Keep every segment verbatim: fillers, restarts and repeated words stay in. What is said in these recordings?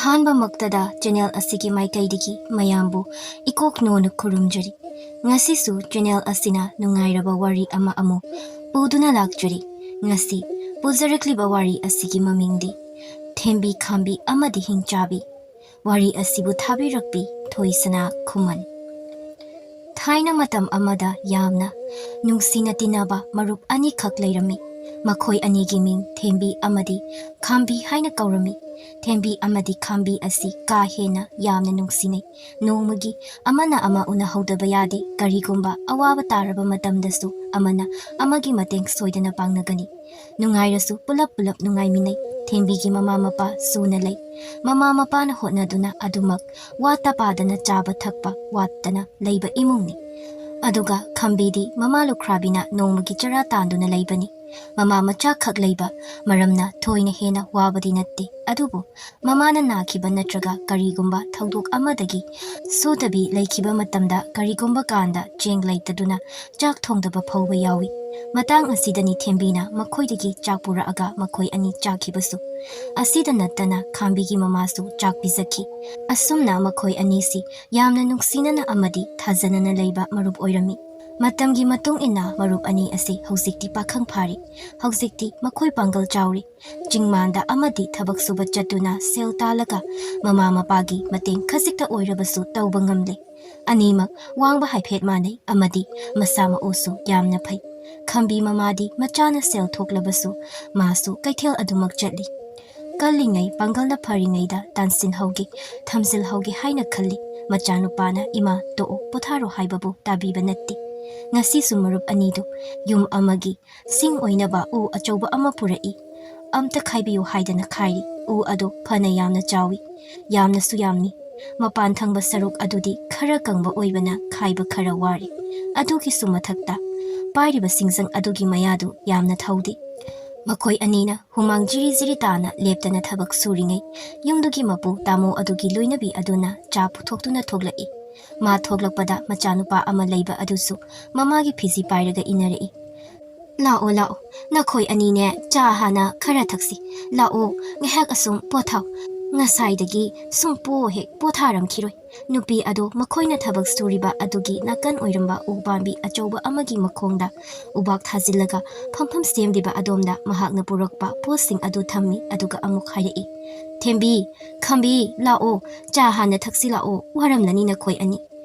ꯑꯍꯥꯟꯕꯃꯛꯇꯗ channel ꯑꯁꯤꯒꯤ ꯃꯥꯏꯀꯩꯗꯒꯤ ꯃꯌꯥꯝꯕꯨ ꯏꯀꯣꯛ ꯅꯣꯟꯅ ꯈꯨꯔꯨꯝꯖꯔꯤ꯫ ꯉꯁꯤꯁꯨ ꯆꯦꯅꯦꯜ ꯑꯁꯤꯅ ꯅꯨꯡꯉꯥꯏꯔꯕ ꯋꯥꯔꯤ ꯑꯃ ꯑꯃꯨꯛ ꯄꯨꯗꯨꯅ ꯂꯥꯛꯆꯔꯤ꯫ ꯉꯁꯤ ꯄꯨꯖꯔꯛꯂꯤꯕ ꯋꯥꯔꯤ ꯑꯁꯤꯒꯤ ꯃꯃꯤꯡꯗꯤ ꯊꯦꯝꯕꯤ ꯈꯥꯝꯕꯤ ꯑꯃꯗꯤ ꯍꯤꯡꯆꯥꯕꯤ꯫ ꯋꯥꯔꯤ ꯑꯁꯤꯕꯨ ꯊꯥꯕꯤꯔꯛꯄꯤ ꯊꯣꯏꯁꯅꯥ ꯈꯨꯃꯟ꯫ ꯊꯥꯏꯅ ꯃꯇꯝ ꯑꯃꯗ ꯌꯥꯝꯅ ꯅꯨꯡꯁꯤꯅ ꯇꯤꯟꯅꯕ ꯃꯔꯨꯞ ꯑꯅꯤꯈꯛ ꯂꯩꯔꯝꯃꯤ꯫ ꯃꯈꯣꯏ ꯑꯅꯤꯒꯤ ꯃꯤꯡ ꯊꯦꯝꯕꯤ ꯑꯃꯗꯤ ꯈꯥꯝꯕꯤ ꯍꯥꯏꯅ ꯀꯧꯔꯝꯃꯤ꯫ ꯊꯦꯝꯕꯤ ꯑꯃꯗꯤ ꯈꯥꯝꯕꯤ ꯑꯁꯤ ꯀꯥ ꯍꯦꯟꯅ ꯌꯥꯝꯅ ꯅꯨꯡꯁꯤꯅꯩ꯫ ꯅꯣꯡꯃꯒꯤ ꯑꯃꯅ ꯑꯃ ꯎꯅꯍꯧꯗꯕ ꯌꯥꯗꯦ꯫ ꯀꯔꯤꯒꯨꯝꯕ ꯑꯋꯥꯕ ꯇꯥꯔꯕ ꯃꯇꯝꯗꯁꯨ ꯑꯃꯅ ꯑꯃꯒꯤ ꯃꯇꯦꯡ ꯁꯣꯏꯗꯅ ꯄꯥꯡꯅꯒꯅꯤ꯫ ꯅꯨꯡꯉꯥꯏꯔꯁꯨ ꯄꯨꯂꯞ ꯄꯨꯂꯞ ꯅꯨꯡꯉꯥꯏꯃꯤꯟꯅꯩ꯫ ꯊꯦꯝꯕꯤꯒꯤ ꯃꯃꯥ ꯃꯄꯥ ꯁꯨꯅ ꯂꯩ꯫ ꯃꯃꯥ ꯃꯄꯥꯅ ꯍꯣꯠꯅꯗꯨꯅ ꯑꯗꯨꯃꯛ ꯋꯥꯠꯇ ꯄꯥꯗꯅ ꯆꯥꯕ ꯊꯛꯄ ꯋꯥꯠꯇꯅ ꯂꯩꯕ ꯏꯃꯨꯡꯅꯤ꯫ ꯑꯗꯨꯒ ꯈꯝꯕꯤꯗꯤ ꯃꯃꯥ ꯂꯨꯈ꯭ꯔꯥꯕꯤꯅ ꯅꯣꯡꯃꯒꯤ ꯆꯔꯥ ꯇꯥꯟꯗꯨꯅ ꯂꯩꯕꯅꯤ꯫ ꯃꯃꯥ ꯃꯆꯥꯈꯛ ꯂꯩꯕ ꯃꯔꯝꯅ ꯊꯣꯏꯅ ꯍꯦꯟꯅ ꯋꯥꯕꯗꯤ ꯅꯠꯇꯦ꯫ ꯑꯗꯨꯕꯨ ꯃꯃꯥꯅ ꯅꯥꯈꯤꯕ ꯅꯠꯇ꯭ꯔꯒ ꯀꯔꯤꯒꯨꯝꯕ ꯊꯧꯗꯣꯛ ꯑꯃꯗꯒꯤ ꯁꯨꯗꯕꯤ ꯂꯩꯈꯤꯕ ꯃꯇꯝꯗ ꯀꯔꯤꯒꯨꯝꯕ ꯀꯥꯟꯗ ꯆꯦꯡ ꯂꯩꯇꯗꯨꯅ ꯆꯥꯛ ꯊꯣꯡꯗꯕ ꯐꯥꯎꯕ ꯌꯥꯎꯏ꯫ ꯃꯇꯥꯡ ꯑꯁꯤꯗꯅꯤ ꯊꯦꯝꯕꯤꯅ ꯃꯈꯣꯏꯗꯒꯤ ꯆꯥꯛ ꯄꯨꯔꯛꯑꯒ ꯃꯈꯣꯏ ꯑꯅꯤ ꯆꯥꯈꯤꯕꯁꯨ꯫ ꯑꯁꯤꯗ ꯅꯠꯇꯅ ꯈꯥꯝꯕꯤꯒꯤ ꯃꯃꯥꯁꯨ ꯆꯥꯛ ꯄꯤꯖꯈꯤ꯫ ꯑꯁꯨꯝꯅ ꯃꯈꯣꯏ ꯑꯅꯤꯁꯤ ꯌꯥꯝꯅ ꯅꯨꯡꯁꯤꯅꯅ ꯑꯃꯗꯤ ꯊꯥꯖꯅꯅ ꯂꯩꯕ ꯃꯔꯨꯞ ꯑꯣꯏꯔꯝꯃꯤ꯫ ꯃꯇꯝꯒꯤ ꯃꯇꯨꯡ ꯏꯟꯅ ꯃꯔꯨꯞ ꯑꯅꯤ ꯑꯁꯤ ꯍꯧꯖꯤꯛꯇꯤ ꯄꯥꯈꯪ ꯐꯥꯔꯤ꯫ ꯍꯧꯖꯤꯛꯇꯤ ꯃꯈꯣꯏ ꯄꯥꯡꯒꯜ ꯆꯥꯎꯔꯤ꯫ ꯆꯤꯡꯃꯥꯟꯗ ꯑꯃꯗꯤ ꯊꯕꯛ ꯁꯨꯕ ꯆꯠꯇꯨꯅ ꯁꯦꯜ ꯇꯥꯜꯂꯒ ꯃꯃꯥ ꯃꯄꯥꯒꯤ ꯃꯇꯦꯡ ꯈꯖꯤꯛꯇ ꯑꯣꯏꯔꯕꯁꯨ ꯇꯧꯕ ꯉꯝꯂꯦ꯫ ꯑꯅꯤꯃꯛ ꯋꯥꯡꯕ ꯍꯥꯏꯐꯦꯠ ꯃꯥꯟꯅꯩ ꯑꯃꯗꯤ ꯃꯁꯥ ꯃꯎꯁꯨ ꯌꯥꯝꯅ ꯐꯩ꯫ ꯈꯝꯕꯤ ꯃꯃꯥꯗꯤ ꯃꯆꯥꯅ ꯁꯦꯜ ꯊꯣꯛꯂꯕꯁꯨ ꯃꯥꯁꯨ ꯀꯩꯊꯦꯜ ꯑꯗꯨꯃꯛ ꯆꯠꯂꯤ꯫ ꯀꯜꯂꯤꯉꯩ ꯄꯥꯡꯒꯜꯅ ꯐꯔꯤꯉꯩꯗ ꯇꯥꯟꯁꯤꯟꯍꯧꯒꯦ, ꯊꯝꯖꯤꯜꯍꯧꯒꯦ ꯍꯥꯏꯅ ꯈꯜꯂꯤ꯫ ꯃꯆꯥꯅꯨꯄꯥꯅ "ꯏꯃꯥ, ꯇꯣꯛꯑꯣ, ꯄꯣꯊꯥꯔꯣ" ꯍꯥꯏꯕꯕꯨ ꯇꯥꯕꯤꯕ ꯅꯠꯇꯦ꯫ ꯉꯁꯤꯁꯨ ꯃꯔꯨꯞ ꯑꯅꯤꯗꯨ ꯌꯨꯝ ꯑꯃꯒꯤ ꯁꯤꯡ ꯑꯣꯏꯅꯕ ꯎ ꯑꯆꯧꯕ ꯑꯃ ꯄꯨꯔꯛꯏ꯫ ꯑꯝꯇ ꯈꯥꯏꯕꯤꯌꯨ ꯍꯥꯏꯗꯅ ꯈꯥꯏꯔꯤ꯫ ꯎ ꯑꯗꯨ ꯐꯅ ꯌꯥꯝꯅ ꯆꯥꯎꯏ, ꯌꯥꯝꯅꯁꯨ ꯌꯥꯝꯃꯤ꯫ ꯃꯄꯥꯟ ꯊꯪꯕ ꯁꯔꯨꯛ ꯑꯗꯨꯗꯤ ꯈꯔ ꯀꯪꯕ ꯑꯣꯏꯕꯅ ꯈꯥꯏꯕ ꯈꯔ ꯋꯥꯔꯦ꯫ ꯑꯗꯨꯒꯤꯁꯨ ꯃꯊꯛꯇ ꯄꯥꯏꯔꯤꯕ ꯁꯤꯡꯖꯪ ꯑꯗꯨꯒꯤ ꯃꯌꯥꯗꯨ ꯌꯥꯝꯅ ꯊꯧꯗꯦ꯫ ꯃꯈꯣꯏ ꯑꯅꯤꯅ ꯍꯨꯃꯥꯡ ꯖꯤꯔꯤ ꯖꯤꯔꯤ ꯇꯥꯅ ꯂꯦꯞꯇꯅ ꯊꯕꯛ ꯁꯨꯔꯤꯉꯩ, ꯌꯨꯝꯗꯨꯒꯤ ꯃꯄꯨ ꯇꯥꯃꯣ ꯑꯗꯨꯒꯤ ꯂꯣꯏꯅꯕꯤ ꯑꯗꯨꯅ ꯆꯥ ꯄꯨꯊꯣꯛꯇꯨꯅ ꯊꯣꯛꯂꯛꯏ꯫ ꯃꯥ ꯊꯣꯛꯂꯛꯄꯗ ꯃꯆꯥꯅꯨꯄꯥ ꯑꯃ ꯂꯩꯕ ꯑꯗꯨꯁꯨ ꯃꯃꯥꯒꯤ ꯐꯤꯖꯤ ꯄꯥꯏꯔꯒ ꯏꯟꯅꯔꯛꯏ꯫ "ꯂꯥꯛꯑꯣ, ꯂꯥꯛꯑꯣ, ꯅꯈꯣꯏ ꯑꯅꯤꯅꯦ ꯆꯥ ꯍꯥꯟꯅ ꯈꯔ ꯊꯛꯁꯤ꯫ ꯂꯥꯛꯑꯣ, ꯉꯥꯏꯍꯥꯛ ꯑꯁꯨꯝ ꯄꯣꯊꯥꯎ꯫ ꯉꯁꯥꯏꯗꯒꯤ ꯁꯨꯡꯄꯣ ꯍꯦꯛ ꯄꯣꯊꯥꯔꯝꯈꯤꯔꯣꯏ꯫ ꯅꯨꯄꯤ ꯑꯗꯨ ꯃꯈꯣꯏꯅ ꯊꯕꯛ ꯁꯨꯔꯤꯕ ꯑꯗꯨꯒꯤ ꯅꯥꯀꯟ ꯑꯣꯏꯔꯝꯕ ꯎ ꯄꯥꯝꯕꯤ ꯑꯆꯧꯕ ꯑꯃꯒꯤ ꯃꯈꯣꯡꯗ ꯎꯕꯥꯛ ꯊꯥꯖꯤꯜꯂꯒ ꯐꯝꯐꯝ ꯁꯦꯝꯂꯤꯕ ꯑꯗꯣꯝꯗ ꯃꯍꯥꯛꯅ ꯄꯨꯔꯛꯄ ꯄꯣꯠꯁꯤꯡ ꯑꯗꯨ ꯊꯝꯃꯤ, ꯑꯗꯨꯒ ꯑꯃꯨꯛ ꯍꯥꯏꯔꯛꯏ, "ꯊꯦꯝꯕꯤ, ꯈꯝꯕꯤ, ꯂꯥꯛꯑꯣ, ꯆꯥ ꯍꯥꯟꯅ ꯊꯛꯁꯤ ꯂꯥꯛꯑꯣ, ꯋꯥꯔꯝꯂꯅꯤ ꯅꯈꯣꯏ ꯑꯅꯤ꯫"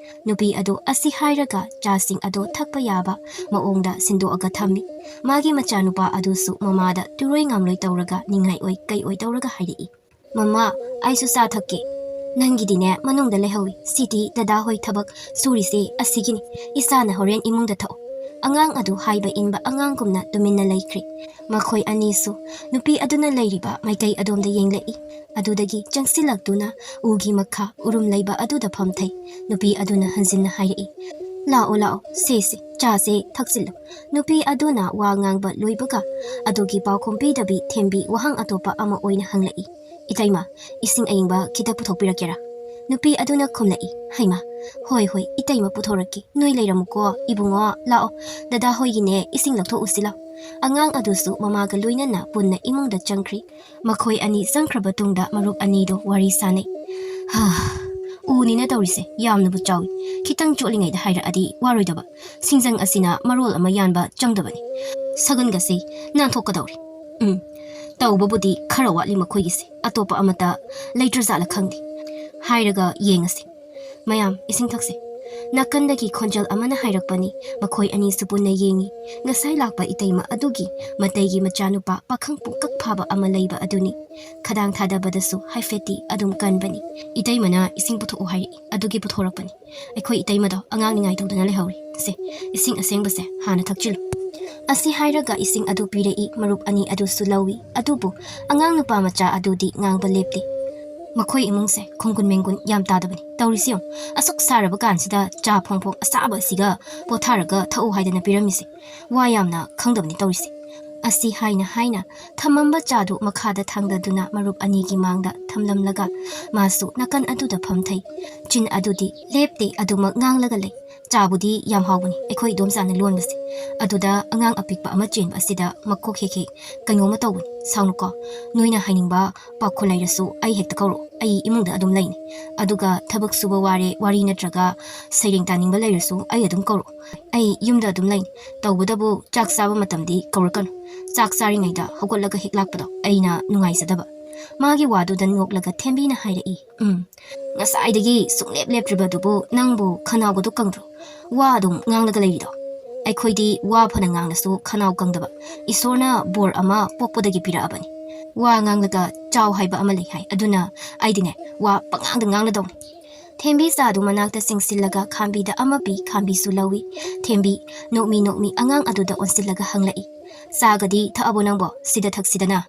ꯅꯨꯄꯤ ꯑꯗꯨ ꯑꯁꯤ ꯍꯥꯏꯔꯒ ꯆꯥꯁꯤꯡ ꯑꯗꯨ ꯊꯛꯄ ꯌꯥꯕ ꯃꯑꯣꯡꯗ ꯁꯤꯟꯗꯣꯛꯑꯒ ꯊꯝꯃꯤ꯫ ꯃꯥꯒꯤ ꯃꯆꯥꯅꯨꯄꯥ ꯑꯗꯨꯁꯨ ꯃꯃꯥꯗ ꯇꯨꯔꯣꯏ ꯉꯥꯝꯂꯣꯏ ꯇꯧꯔꯒ, ꯅꯤꯡꯉꯥꯏ ꯑꯣꯏ ꯀꯩ ꯑꯣꯏ ꯇꯧꯔꯒ ꯍꯥꯏꯔꯛꯏ, "ꯃꯃꯥ, ꯑꯩꯁꯨ ꯆꯥ ꯊꯛꯀꯦ꯫" "ꯅꯪꯒꯤꯗꯤꯅꯦ ꯃꯅꯨꯡꯗ ꯂꯩꯍꯧꯏ, ꯁꯤꯗꯤ ꯗꯗꯥ ꯍꯣꯏ ꯊꯕꯛ ꯁꯨꯔꯤꯁꯦ ꯑꯁꯤꯒꯤꯅꯤ, ꯏꯆꯥꯅ ꯍꯣꯔꯦꯟ ꯏꯃꯨꯡꯗ ꯊꯛꯑꯣ꯫" ꯑꯉꯥꯡ ꯑꯗꯨ ꯍꯥꯏꯕ ꯏꯟꯕ ꯑꯉꯥꯡꯒꯨꯝꯅ ꯇꯨꯃꯤꯟꯅ ꯂꯩꯈ꯭ꯔꯦ꯫ ꯃꯈꯣꯏ ꯑꯅꯤꯁꯨ ꯅꯨꯄꯤ ꯑꯗꯨꯅ ꯂꯩꯔꯤꯕ ꯃꯥꯏꯀꯩ ꯑꯗꯣꯝꯗ ꯌꯦꯡꯂꯛꯏ꯫ ꯑꯗꯨꯗꯒꯤ ꯆꯪꯁꯤꯜꯂꯛꯇꯨꯅ ꯎꯒꯤ ꯃꯈꯥ ꯎꯔꯨꯝ ꯂꯩꯕ ꯑꯗꯨꯗ ꯐꯝꯊꯩ꯫ ꯅꯨꯄꯤ ꯑꯗꯨꯅ ꯍꯟꯖꯤꯟꯅ ꯍꯥꯏꯔꯛꯏ, "ꯂꯥꯛꯑꯣ, ꯂꯥꯛꯑꯣ, ꯁꯦ, ꯁꯦ, ꯆꯥꯁꯦ ꯊꯛꯆꯤꯜꯂꯨ꯫" ꯅꯨꯄꯤ ꯑꯗꯨꯅ ꯋꯥ ꯉꯥꯡꯕ ꯂꯣꯏꯕꯒ ꯑꯗꯨꯒꯤ ꯄꯥꯎꯈꯨꯝ ꯄꯤꯗꯕꯤ ꯊꯦꯝꯕꯤ ꯋꯥꯍꯪ ꯑꯇꯣꯞꯄ ꯑꯃ ꯑꯣꯏꯅ ꯍꯪꯂꯛꯏ, "ꯏꯇꯩꯃ, ꯏꯁꯤꯡ ꯑꯏꯪꯕ ꯈꯤꯇ ꯄꯨꯊꯣꯛꯄꯤꯔꯛꯀꯦꯔꯥ?" ꯅꯨꯄꯤ ꯑꯗꯨꯅ ꯈꯨꯝꯂꯛꯏ, "ꯍꯩꯃ, ꯍꯣꯏ, ꯍꯣꯏ, ꯏꯇꯩꯃ ꯄꯨꯊꯣꯔꯛꯀꯦ꯫ ꯅꯣꯏ ꯂꯩꯔꯝꯃꯨꯀꯣ, ꯏꯕꯨꯡꯉꯣ, ꯂꯥꯛꯑꯣ, ꯗꯗꯥ ꯍꯣꯏꯒꯤꯅꯦ ꯏꯁꯤꯡ ꯂꯧꯊꯣꯛꯎꯁꯤ ꯂꯥꯎ꯫" ꯑꯉꯥꯡ ꯑꯗꯨꯁꯨ ꯃꯃꯥꯒ ꯂꯣꯏꯅꯅ ꯄꯨꯟꯅ ꯏꯃꯨꯡꯗ ꯆꯪꯈ꯭ꯔꯤ꯫ ꯃꯈꯣꯏ ꯑꯅꯤ ꯆꯪꯈ꯭ꯔꯕ ꯇꯨꯡꯗ ꯃꯔꯨꯞ ꯑꯅꯤꯗꯣ ꯋꯥꯔꯤ ꯁꯥꯅꯩ꯫ "ꯍꯥ, ꯎꯅꯤꯅ ꯇꯧꯔꯤꯁꯦ, ꯌꯥꯝꯅꯕꯨ ꯆꯥꯎꯏ꯫ ꯈꯤꯇꯪ ꯆꯣꯠꯂꯤꯉꯩꯗ ꯍꯥꯏꯔꯛꯑꯗꯤ ꯋꯥꯔꯣꯏꯗꯕ꯫ ꯁꯤꯡꯖꯪ ꯑꯁꯤꯅ ꯃꯔꯣꯜ ꯑꯃ ꯌꯥꯟꯕ ꯆꯪꯗꯕꯅꯤ꯫ ꯁꯒꯟꯒꯁꯤ ꯅꯥꯟꯊꯣꯛꯀꯗꯧꯔꯤ꯫ ꯎꯝ, ꯇꯧꯕꯕꯨꯗꯤ ꯈꯔ ꯋꯥꯠꯂꯤ ꯃꯈꯣꯏꯒꯤꯁꯦ, ꯑꯇꯣꯞꯄ ꯑꯃꯠꯇ ꯂꯩꯇ꯭ꯔꯖꯥꯠꯂ ꯈꯪꯗꯦ꯫ ꯍꯥꯏꯔꯒ ꯌꯦꯡꯉꯁꯤ꯫ ꯃꯌꯥꯝ, ꯏꯁꯤꯡ ꯊꯛꯁꯤ꯫" ꯅꯥꯀꯟꯗꯒꯤ ꯈꯣꯟꯖꯦꯜ ꯑꯃꯅ ꯍꯥꯏꯔꯛꯄꯅꯤ꯫ ꯃꯈꯣꯏ ꯑꯅꯤꯁꯨ ꯄꯨꯟꯅ ꯌꯦꯡꯉꯤ꯫ ꯉꯁꯥꯏ ꯂꯥꯛꯄ ꯏꯇꯩꯃ ꯑꯗꯨꯒꯤ ꯃꯇꯩꯒꯤ ꯃꯆꯥꯅꯨꯄꯥ ꯄꯥꯈꯪ ꯄꯨꯡꯀꯛ ꯐꯥꯕ ꯑꯃ ꯂꯩꯕ ꯑꯗꯨꯅꯤ꯫ ꯈꯗꯥꯡ ꯊꯥꯗꯕꯗꯁꯨ ꯍꯥꯏꯐꯦꯠꯇꯤ ꯑꯗꯨꯝ ꯀꯟꯕꯅꯤ꯫ "ꯏꯇꯩꯃꯅ ꯏꯁꯤꯡ ꯄꯨꯊꯣꯛꯑꯣ ꯍꯥꯏꯔꯛꯏ, ꯑꯗꯨꯒꯤ ꯄꯨꯊꯣꯔꯛꯄꯅꯤ꯫ ꯑꯩꯈꯣꯏ ꯏꯇꯩꯃꯗꯣ ꯑꯉꯥꯡ ꯅꯤꯡꯉꯥꯏ ꯇꯧꯗꯅ ꯂꯩꯍꯧꯔꯤ꯫ ꯁꯦ, ꯏꯁꯤꯡ ꯑꯁꯦꯡꯕꯁꯦ ꯍꯥꯟꯅ ꯊꯛꯆꯤꯜꯂꯨ꯫" ꯑꯁꯤ ꯍꯥꯏꯔꯒ ꯏꯁꯤꯡ ꯑꯗꯨ ꯄꯤꯔꯛꯏ꯫ ꯃꯔꯨꯞ ꯑꯅꯤ ꯑꯗꯨꯁꯨ ꯂꯧꯏ꯫ ꯑꯗꯨꯕꯨ ꯑꯉꯥꯡ ꯅꯨꯄꯥ ꯃꯆꯥ ꯑꯗꯨꯗꯤ ꯉꯥꯡꯕ ꯂꯦꯞꯇꯦ꯫ "ꯃꯈꯣꯏ ꯏꯃꯨꯡꯁꯦ ꯈꯣꯡꯒꯨꯟ ꯃꯦꯡꯒꯨꯟ ꯌꯥꯝ ꯇꯥꯗꯕꯅꯤ꯫ ꯇꯧꯔꯤꯁꯤ ꯌꯦꯡꯉꯨ, ꯑꯁꯨꯛ ꯁꯥꯔꯕ ꯀꯥꯟꯁꯤꯗ ꯆꯥ ꯐꯣꯡ ꯐꯣꯡ ꯑꯁꯥꯕ ꯑꯁꯤꯒ ꯄꯣꯊꯥꯔꯒ ꯊꯛꯎ ꯍꯥꯏꯗꯅ ꯄꯤꯔꯝꯃꯤꯁꯦ꯫ ꯋꯥ ꯌꯥꯝꯅ ꯈꯪꯗꯕꯅꯤ ꯇꯧꯔꯤꯁꯦ꯫" ꯑꯁꯤ ꯍꯥꯏꯅ ꯍꯥꯏꯅ ꯊꯝꯃꯝꯕ ꯆꯥꯗꯨ ꯃꯈꯥꯗ ꯊꯥꯡꯗꯗꯨꯅ ꯃꯔꯨꯞ ꯑꯅꯤꯒꯤ ꯃꯥꯡꯗ ꯊꯝꯂꯝꯂꯒ ꯃꯥꯁꯨ ꯅꯥꯀꯟ ꯑꯗꯨꯗ ꯐꯝꯊꯩ꯫ ꯆꯤꯟ ꯑꯗꯨꯗꯤ ꯂꯦꯞꯇꯦ, ꯑꯗꯨꯃꯛ ꯉꯥꯡꯂꯒ ꯂꯩ꯫ ꯆꯥꯕꯨꯗꯤ ꯌꯥꯝ ꯍꯥꯎꯕꯅꯤ ꯑꯩꯈꯣꯏ ꯏꯗꯣꯝꯆꯥꯅ ꯂꯣꯟꯕꯁꯦ꯫ ꯑꯗꯨꯗ ꯑꯉꯥꯡ ꯑꯄꯤꯛꯄ ꯑꯃ ꯆꯦꯟꯕ ꯑꯁꯤꯗ ꯃꯀꯣꯛ ꯍꯦꯛ ꯍꯦꯛ ꯀꯩꯅꯣꯝꯃ ꯇꯧꯕꯅꯤ꯫ "ꯁꯥꯎꯅꯨꯀꯣ, ꯅꯣꯏꯅ ꯍꯥꯏꯅꯤꯡꯕ ꯄꯥꯈꯣꯜ ꯂꯩꯔꯁꯨ ꯑꯩ ꯍꯦꯛꯇ ꯀꯧꯔꯛꯑꯣ꯫ ꯑꯩ ꯏꯃꯨꯡꯗ ꯑꯗꯨꯝ ꯂꯩꯅꯤ꯫ ꯑꯗꯨꯒ ꯊꯕꯛ ꯁꯨꯕ ꯋꯥꯔꯦ, ꯋꯥꯔꯤ ꯅꯠꯇ꯭ꯔꯒ ꯁꯩꯔꯦꯡ ꯇꯥꯅꯤꯡꯕ ꯂꯩꯔꯁꯨ ꯑꯩ ꯑꯗꯨꯝ ꯀꯧꯔꯛꯑꯣ꯫ ꯑꯩ ꯌꯨꯝꯗ ꯑꯗꯨꯝ ꯂꯩꯅꯤ꯫ ꯇꯧꯕꯇꯕꯨ ꯆꯥꯛ ꯆꯥꯕ ꯃꯇꯝꯗꯤ ꯀꯧꯔꯛꯀꯅꯨ꯫ ꯆꯥꯛ ꯆꯥꯔꯤꯉꯩꯗ ꯍꯧꯒꯠꯂꯒ ꯍꯦꯛ ꯂꯥꯛꯄꯗꯣ ꯑꯩꯅ ꯅꯨꯡꯉꯥꯏꯖꯗꯕ꯫" ꯃꯥꯒꯤ ꯋꯥꯗꯨꯗ ꯅꯣꯛꯂꯒ ꯊꯦꯝꯕꯤꯅ ꯍꯥꯏꯔꯛꯏ, "ꯎꯝ, ꯉꯁꯥꯏꯗꯒꯤ ꯁꯨꯡꯂꯦꯞ ꯂꯦꯞꯇ꯭ꯔꯤꯕꯗꯨꯕꯨ ꯅꯪꯕꯨ ꯈꯅꯥꯎꯒꯗꯣ ꯀꯪꯗ꯭ꯔꯣ? ꯋꯥ ꯑꯗꯨꯝ ꯉꯥꯡꯂꯒ ꯂꯩꯔꯤꯗꯣ?" "ꯑꯩꯈꯣꯏꯗꯤ ꯋꯥ ꯐꯅ ꯉꯥꯡꯂꯁꯨ ꯈꯅꯥꯎ ꯀꯪꯗꯕ꯫ ꯏꯁꯣꯔꯅ ꯕꯣꯔ ꯑꯃ ꯄꯣꯛꯄꯗꯒꯤ ꯄꯤꯔꯛꯑꯕꯅꯤ꯫ ꯋꯥ ꯉꯥꯡꯂꯒ ꯆꯥꯎ ꯍꯥꯏꯕ ꯑꯃ ꯂꯩ ꯍꯥꯏ꯫ ꯑꯗꯨꯅ ꯑꯩꯗꯤꯅꯦ, ꯋꯥ ꯄꯉꯥꯡꯗ ꯉꯥꯡꯂꯗꯧꯅꯤ꯫" ꯊꯦꯝꯕꯤ ꯆꯥꯗꯨ ꯃꯅꯥꯛꯇ ꯆꯤꯡꯁꯤꯜꯂꯒ ꯈꯥꯝꯕꯤꯗ ꯑꯃ ꯄꯤ, ꯈꯥꯝꯕꯤꯁꯨ ꯂꯧꯏ꯫ ꯊꯦꯝꯕꯤ ꯅꯣꯛꯃꯤ ꯅꯣꯛꯃꯤ ꯑꯉꯥꯡ ꯑꯗꯨꯗ ꯑꯣꯟꯁꯤꯜꯂꯒ ꯍꯪꯂꯛꯏ, "ꯆꯥꯒꯗꯤ ꯊꯛꯑꯕꯣ ꯅꯪꯕꯣ? ꯁꯤꯗ ꯊꯛꯁꯤꯗꯅ꯫"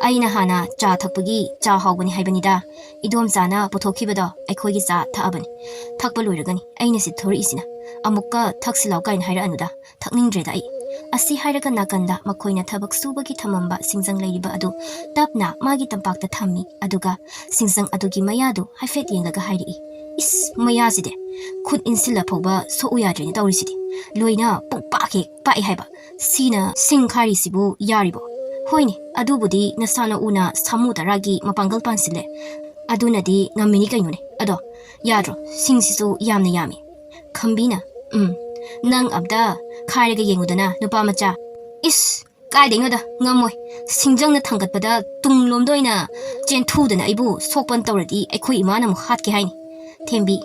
"ꯑꯩꯅ ꯍꯥꯟꯅ ꯆꯥ ꯊꯛꯄꯒꯤ ꯆꯥ ꯍꯥꯎꯕꯅꯤ ꯍꯥꯏꯕꯅꯤꯗ꯫ ꯏꯗꯣꯝꯆꯥꯅ ꯄꯨꯊꯣꯛꯈꯤꯕꯗꯣ ꯑꯩꯈꯣꯏꯒꯤ ꯆꯥ ꯊꯛꯑꯕꯅꯤ꯫ ꯊꯛꯄ ꯂꯣꯏꯔꯒꯅꯤ ꯑꯩꯅ ꯁꯤ ꯊꯣꯔꯛꯏꯁꯤꯅ꯫ ꯑꯃꯨꯛꯀ ꯊꯛꯁꯤ ꯂꯥꯎ ꯀꯥꯏꯅ ꯍꯥꯏꯔꯛꯑꯅꯨꯗ꯫ ꯊꯛꯅꯤꯡꯗ꯭ꯔꯦꯗ ꯑꯩ꯫" ꯑꯁꯤ ꯍꯥꯏꯔꯒ ꯅꯥꯀꯟꯗ ꯃꯈꯣꯏꯅ ꯊꯕꯛ ꯁꯨꯕꯒꯤ ꯊꯝꯃꯝꯕ ꯁꯤꯡꯖꯪ ꯂꯩꯔꯤꯕ ꯑꯗꯨ ꯇꯞꯅ ꯃꯥꯒꯤ ꯇꯝꯄꯥꯛꯇ ꯊꯝꯃꯤ꯫ ꯑꯗꯨꯒ ꯁꯤꯡꯖꯪ ꯑꯗꯨꯒꯤ ꯃꯌꯥꯗꯨ ꯍꯥꯏꯐꯦꯠ ꯌꯦꯡꯂꯒ ꯍꯥꯏꯔꯛꯏ, "ꯏꯁ, ꯃꯌꯥꯁꯤꯗꯤ ꯈꯨꯠ ꯏꯟꯁꯤꯜꯂ ꯐꯥꯎꯕ ꯁꯣꯛꯎ ꯌꯥꯗ꯭ꯔꯦꯅꯦ ꯇꯧꯔꯤꯁꯤꯗꯤ꯫ ꯂꯣꯏꯅ ꯄꯨꯡꯄꯥꯛ ꯍꯦꯛ ꯄꯥꯛꯑꯦ ꯍꯥꯏꯕ꯫ ꯁꯤꯅ ꯁꯤꯡ ꯈꯥꯔꯤꯁꯤꯕꯨ ꯌꯥꯔꯤꯕꯣ? ꯍꯣꯏꯅꯦ, ꯑꯗꯨꯕꯨꯗꯤ ꯅꯁꯥꯅ ꯎꯅ ꯁꯥꯃꯨ ꯇꯔꯥꯒꯤ ꯃꯄꯥꯡꯒꯜ ꯄꯥꯟꯁꯤꯜꯂꯦ꯫ ꯑꯗꯨꯅꯗꯤ ꯉꯝꯃꯤꯅꯤ ꯀꯩꯅꯣꯅꯦ꯫ ꯑꯗꯣ ꯌꯥꯗ꯭ꯔꯣ? ꯁꯤꯡꯁꯤꯁꯨ ꯌꯥꯝꯅ ꯌꯥꯝꯃꯤ꯫" ꯈꯝꯕꯤꯅ, "ꯎꯝ, ꯅꯪ ꯑꯝꯇ ꯈꯥꯏꯔꯒ ꯌꯦꯡꯉꯨꯗꯅ, ꯅꯨꯄꯥ ꯃꯆꯥ꯫" "ꯏꯁ, ꯀꯥꯏꯗꯩꯅꯣꯗ, ꯉꯝꯃꯣꯏ꯫ ꯁꯤꯡꯖꯪꯅ ꯊꯥꯡꯒꯠꯄꯗ ꯇꯨꯡꯂꯣꯝꯗ ꯑꯣꯏꯅ ꯆꯦꯟꯊꯨꯗꯅ ꯑꯩꯕꯨ ꯁꯣꯛꯄꯟ ꯇꯧꯔꯗꯤ ꯑꯩꯈꯣꯏ ꯏꯃꯥꯅ ꯑꯃꯨꯛ ꯍꯥꯠꯀꯦ ꯍꯥꯏꯅꯤ꯫" ꯊꯦꯝꯕꯤ,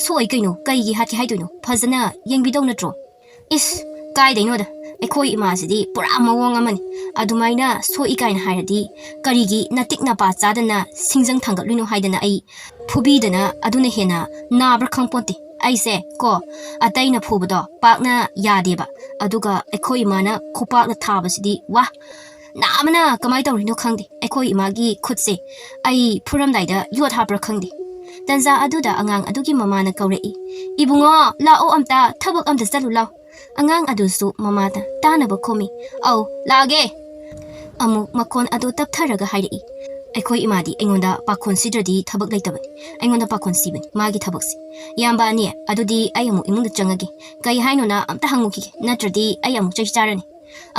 "ꯁꯣꯛꯑꯣꯏ ꯀꯩꯅꯣ, ꯀꯩꯒꯤ ꯍꯥꯠꯀꯦ ꯍꯥꯏꯗꯣꯏꯅꯣ? ꯐꯖꯅ ꯌꯦꯡꯕꯤꯗꯧ ꯅꯠꯇ꯭ꯔꯣ?" "ꯏꯁ, ꯀꯥꯏꯗꯩꯅꯣꯗ, ꯑꯩꯈꯣꯏ ꯏꯃꯥꯁꯤꯗꯤ ꯄꯨꯔꯥ ꯃꯑꯣꯡ ꯑꯃꯅꯤ꯫ ꯑꯗꯨꯃꯥꯏꯅ ꯁꯣꯛꯏ ꯀꯥꯏꯅ ꯍꯥꯏꯔꯗꯤ ꯀꯔꯤꯒꯤ ꯅꯇꯤꯛ ꯅꯄꯥ ꯆꯥꯗꯅ ꯁꯤꯡꯖꯪ ꯊꯥꯡꯒꯠꯂꯨꯏꯅꯣ ꯍꯥꯏꯗꯅ ꯑꯩ ꯐꯨꯕꯤꯗꯅ ꯑꯗꯨꯅ ꯍꯦꯟꯅ ꯅꯥꯕ꯭ꯔꯥ ꯈꯪꯄꯣꯟꯇꯦ꯫ ꯑꯩꯁꯦ ꯀꯣ, ꯑꯇꯩꯅ ꯐꯨꯕꯗꯣ ꯄꯥꯛꯅ ꯌꯥꯗꯦꯕ꯫ ꯑꯗꯨꯒ ꯑꯩꯈꯣꯏ ꯏꯃꯥꯅ ꯈꯨꯄꯥꯛꯅ ꯊꯥꯕꯁꯤꯗꯤ ꯋꯥ, ꯅꯥꯕꯅ ꯀꯃꯥꯏꯅ ꯇꯧꯔꯤꯅꯣ ꯈꯪꯗꯦ꯫ ꯑꯩꯈꯣꯏ ꯏꯃꯥꯒꯤ ꯈꯨꯠꯁꯦ ꯑꯩ ꯐꯨꯔꯝꯗꯥꯏꯗ ꯌꯣꯠ ꯍꯥꯞꯄ꯭ꯔꯥ ꯈꯪꯗꯦ꯫" ꯇꯟꯖꯥ ꯑꯗꯨꯗ ꯑꯉꯥꯡ ꯑꯗꯨꯒꯤ ꯃꯃꯥꯅ ꯀꯧꯔꯛꯏ, "ꯏꯕꯨꯡꯉꯣ, ꯂꯥꯛꯑꯣ ꯑꯝꯇ, ꯊꯕꯛ ꯑꯝꯇ ꯆꯠꯂꯨ ꯂꯥꯎ꯫" ꯑꯉꯥꯡ ꯑꯗꯨꯁꯨ ꯃꯃꯥꯗ ꯇꯥꯅꯕ ꯈꯨꯝꯃꯤ, "ꯑꯧ, ꯂꯥꯛꯑꯒꯦ꯫" ꯑꯃꯨꯛ ꯃꯈꯣꯟ ꯑꯗꯨ ꯇꯞꯊꯔꯒ ꯍꯥꯏꯔꯛꯏ, "ꯑꯩꯈꯣꯏ ꯏꯃꯥꯗꯤ ꯑꯩꯉꯣꯟꯗ ꯄꯥꯈꯣꯟ ꯁꯤꯗ꯭ꯔꯗꯤ ꯊꯕꯛ ꯂꯩꯇꯕꯅꯤ, ꯑꯩꯉꯣꯟꯗ ꯄꯥꯈꯣꯟ ꯁꯤꯕꯅꯤ ꯃꯥꯒꯤ ꯊꯕꯛꯁꯤ꯫ ꯏꯌꯥꯝꯕ ꯑꯅꯤ, ꯑꯗꯨꯗꯤ ꯑꯩ ꯑꯃꯨꯛ ꯏꯃꯨꯡꯗ ꯆꯪꯉꯒꯦ, ꯀꯩ ꯍꯥꯏꯅꯣꯅ ꯑꯝꯇ ꯍꯪꯉꯨꯈꯤꯒꯦ, ꯅꯠꯇ꯭ꯔꯗꯤ ꯑꯩ ꯑꯃꯨꯛ ꯆꯩ ꯆꯥꯔꯅꯤ"꯫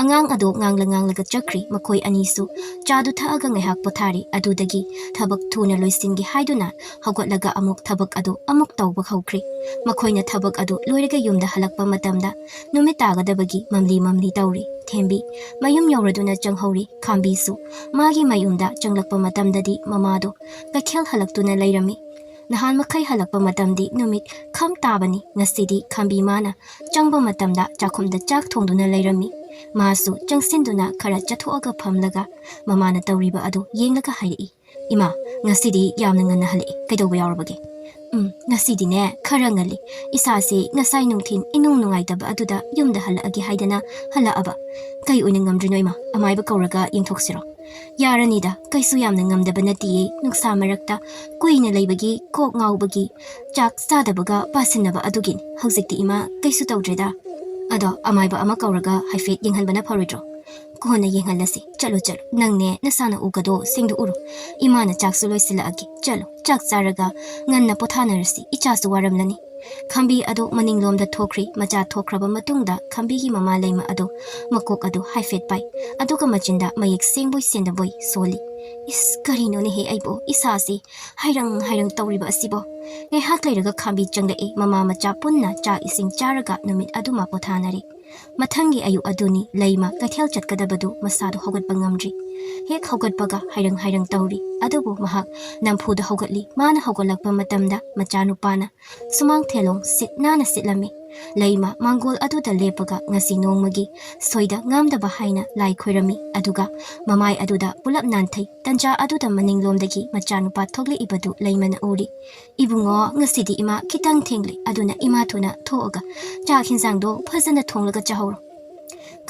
ꯑꯉꯥꯡ ꯑꯗꯣ ꯉꯥꯡꯂ ꯉꯥꯡꯂꯒ ꯆꯠꯈ꯭ꯔꯤ꯫ ꯃꯈꯣꯏ ꯑꯅꯤꯁꯨ ꯆꯥꯗꯨ ꯊꯛꯑꯒ ꯉꯥꯏꯍꯥꯛ ꯄꯣꯊꯥꯔꯤ꯫ ꯑꯗꯨꯗꯒꯤ ꯊꯕꯛ ꯊꯨꯅ ꯂꯣꯏꯁꯤꯟꯒꯦ ꯍꯥꯏꯗꯨꯅ ꯍꯧꯒꯠꯂꯒ ꯑꯃꯨꯛ ꯊꯕꯛ ꯑꯗꯨ ꯑꯃꯨꯛ ꯇꯧꯕ ꯍꯧꯈ꯭ꯔꯤ꯫ ꯃꯈꯣꯏꯅ ꯊꯕꯛ ꯑꯗꯨ ꯂꯣꯏꯔꯒ ꯌꯨꯝꯗ ꯍꯜꯂꯛꯄ ꯃꯇꯝꯗ ꯅꯨꯃꯤꯠ ꯇꯥꯒꯗꯕꯒꯤ ꯃꯝꯂꯤ ꯃꯝꯂꯤ ꯇꯧꯔꯤ꯫ ꯊꯦꯝꯕꯤ ꯃꯌꯨꯝ ꯌꯧꯔꯗꯨꯅ ꯆꯪꯍꯧꯔꯤ꯫ ꯈꯥꯝꯕꯤꯁꯨ ꯃꯥꯒꯤ ꯃꯌꯨꯝꯗ ꯆꯪꯂꯛꯄ ꯃꯇꯝꯗꯗꯤ ꯃꯃꯥꯗꯣ ꯀꯩꯊꯦꯜ ꯍꯜꯂꯛꯇꯨꯅ ꯂꯩꯔꯝꯃꯤ꯫ ꯅꯍꯥꯟ ꯃꯈꯩ ꯍꯜꯂꯛꯄ ꯃꯇꯝꯗꯤ ꯅꯨꯃꯤꯠ ꯈꯝ ꯇꯥꯕꯅꯤ꯫ ꯉꯁꯤꯗꯤ ꯈꯥꯝꯕꯤ ꯃꯥꯅ ꯆꯪꯕ ꯃꯇꯝꯗ ꯆꯥꯛꯈꯨꯝꯗ ꯆꯥꯛ ꯊꯣꯡꯗꯨꯅ ꯂꯩꯔꯝꯃꯤ꯫ ꯃꯥꯁꯨ ꯆꯪꯁꯤꯟꯗꯨꯅ ꯈꯔ ꯆꯠꯊꯣꯛꯑꯒ ꯐꯝꯂꯒ ꯃꯃꯥꯅ ꯇꯧꯔꯤꯕ ꯑꯗꯨ ꯌꯦꯡꯂꯒ ꯍꯥꯏꯔꯛꯏ, "ꯏꯃꯥ, ꯉꯁꯤꯗꯤ ꯌꯥꯝꯅ ꯉꯟꯅ ꯍꯜꯂꯛꯑꯦ, ꯀꯩꯗꯧꯕ ꯌꯥꯎꯔꯕꯒꯦ?" "ꯎꯝ, ꯉꯁꯤꯗꯤꯅꯦ ꯈꯔ ꯉꯜꯂꯤ꯫ ꯏꯁꯥꯁꯦ ꯉꯁꯥꯏ ꯅꯨꯡꯊꯤꯜ ꯏꯅꯨꯡ ꯅꯨꯡꯉꯥꯏꯇꯕ ꯑꯗꯨꯗ ꯌꯨꯝꯗ ꯍꯜꯂꯛꯑꯒꯦ ꯍꯥꯏꯗꯅ ꯍꯜꯂꯛꯑꯕ꯫ ꯀꯩ ꯑꯣꯏꯅ ꯉꯝꯗ꯭ꯔꯤꯅꯣ ꯏꯃꯥ? ꯑꯃꯥꯏꯕ ꯀꯧꯔꯒ ꯌꯦꯡꯊꯣꯛꯁꯤꯔꯣ?" "ꯌꯥꯔꯅꯤꯗ, ꯀꯩꯁꯨ ꯌꯥꯝꯅ ꯉꯝꯗꯕ ꯅꯠꯇꯤꯌꯦ꯫ ꯅꯨꯡꯁꯥ ꯃꯔꯛꯇ ꯀꯨꯏꯅ ꯂꯩꯕꯒꯤ, ꯀꯣꯛ ꯉꯥꯎꯕꯒꯤ, ꯆꯥꯛ ꯆꯥꯗꯕꯒ ꯄꯥꯁꯤꯟꯅꯕ ꯑꯗꯨꯒꯤꯅꯤ꯫ ꯍꯧꯖꯤꯛꯇꯤ ꯏꯃꯥ ꯀꯩꯁꯨ ꯇꯧꯗ꯭ꯔꯦꯗ꯫ ꯑꯗꯣ ꯑꯃꯥꯏꯕ ꯑꯃ ꯀꯧꯔꯒ ꯍꯥꯏꯐꯦꯠ ꯌꯦꯡꯍꯟꯕꯅ ꯐꯔꯣꯏꯗ꯭ꯔꯣ?" "ꯀꯣꯟꯅ ꯌꯦꯡꯍꯜꯂꯁꯤ꯫ ꯆꯠꯂꯣ, ꯆꯠꯂꯣ꯫ ꯅꯪꯅꯦ ꯅꯁꯥ ꯅꯎꯒꯗꯣ ꯁꯦꯡꯗꯣꯛꯎꯔꯣ꯫ ꯏꯃꯥꯅ ꯆꯥꯛꯁꯨ ꯂꯣꯏꯁꯤꯜꯂꯛꯑꯒꯦ꯫ ꯆꯠꯂꯣ, ꯆꯥꯛ ꯆꯥꯔꯒ ꯉꯟꯅ ꯄꯣꯊꯥꯅꯔꯁꯤ꯫ ꯏꯆꯥꯁꯨ ꯋꯥꯔꯝꯂꯅꯤ"꯫ ꯈꯥꯝꯕꯤ ꯑꯗꯨ ꯃꯅꯤꯡꯂꯣꯝꯗ ꯊꯣꯛꯈ꯭ꯔꯤ꯫ ꯃꯆꯥ ꯊꯣꯛꯈ꯭ꯔꯕ ꯃꯇꯨꯡꯗ ꯈꯥꯝꯕꯤꯒꯤ ꯃꯃꯥ ꯂꯩꯃ ꯑꯗꯨ ꯃꯀꯣꯛ ꯑꯗꯨ ꯍꯥꯏꯐꯦꯠ ꯄꯥꯏ꯫ ꯑꯗꯨꯒ ꯃꯆꯤꯟꯗ ꯃꯌꯦꯛ ꯁꯦꯡꯕꯣꯏ ꯁꯦꯡꯗꯕꯣꯏ ꯁꯣꯜꯂꯤ꯫ "ꯏꯁ, ꯀꯔꯤꯅꯣꯅꯦꯍꯦ ꯑꯩꯕꯨ? ꯏꯁꯥꯁꯤ ꯍꯥꯏꯔꯪ ꯍꯥꯏꯔꯪ ꯇꯧꯔꯤꯕ ꯑꯁꯤꯕꯣ?" ꯉꯥꯏꯍꯥꯛ ꯂꯩꯔꯒ ꯈꯥꯝꯕꯤ ꯆꯪꯂꯛꯏ꯫ ꯃꯃꯥ ꯃꯆꯥ ꯄꯨꯟꯅ ꯆꯥꯛ ꯏꯁꯤꯡ ꯆꯥꯔꯒ ꯅꯨꯃꯤꯠ ꯑꯗꯨꯃ ꯄꯣꯊꯥꯅꯔꯤ꯫ ꯃꯊꯪꯒꯤ ꯑꯌꯨꯛ ꯑꯗꯨꯅꯤ ꯂꯩꯃ ꯀꯩꯊꯦꯜ ꯆꯠꯀꯗꯕꯗꯨ ꯃꯁꯥꯗꯣ ꯍꯧꯒꯠꯄ ꯉꯝꯗ꯭ꯔꯤ꯫ ꯍꯦꯛ ꯍꯧꯒꯠꯄꯒ ꯍꯥꯏꯔꯪ ꯍꯥꯏꯔꯪ ꯇꯧꯔꯤ꯫ ꯑꯗꯨꯕꯨ ꯃꯍꯥꯛ ꯅꯝꯐꯨꯗ ꯍꯧꯒꯠꯂꯤ꯫ ꯃꯥꯅ ꯍꯧꯒꯠꯂꯛꯄ ꯃꯇꯝꯗ ꯃꯆꯥꯅꯨꯄꯥꯅ ꯁꯨꯃꯥꯡ ꯊꯦꯂꯣꯡ ꯁꯤꯠ ꯅꯥꯟꯅ ꯁꯤꯠꯂꯝꯃꯤ꯫ ꯂꯩꯃ ꯃꯥꯡꯒꯣꯜ ꯑꯗꯨꯗ ꯂꯦꯞꯄꯒ ꯉꯁꯤ ꯅꯣꯡꯃꯒꯤ ꯁꯣꯏꯗ ꯉꯥꯝꯗꯕ ꯍꯥꯏꯅ ꯂꯥꯏ ꯈꯣꯏꯔꯝꯃꯤ꯫ ꯑꯗꯨꯒ ꯃꯃꯥꯏ ꯑꯗꯨꯗ ꯄꯨꯂꯞ ꯅꯥꯟꯊꯩ꯫ ꯇꯟꯖꯥ ꯑꯗꯨꯗ ꯃꯅꯤꯡꯂꯣꯝꯗꯒꯤ ꯃꯆꯥꯅꯨꯄꯥ ꯊꯣꯛꯂꯛꯏꯕꯗꯨ ꯂꯩꯃꯅ ꯎꯔꯤ꯫ "ꯏꯕꯨꯡꯉꯣ, ꯉꯁꯤꯗꯤ ꯏꯃꯥ ꯈꯤꯇꯪ ꯊꯦꯡꯂꯦ, ꯑꯗꯨꯅ ꯏꯃꯥ ꯊꯨꯅ ꯊꯣꯛꯑꯒ ꯆꯥꯛ ꯍꯤꯟꯖꯥꯡꯗꯣ ꯐꯖꯅ ꯊꯣꯡꯂꯒ ꯆꯥꯍꯧꯔꯣ"꯫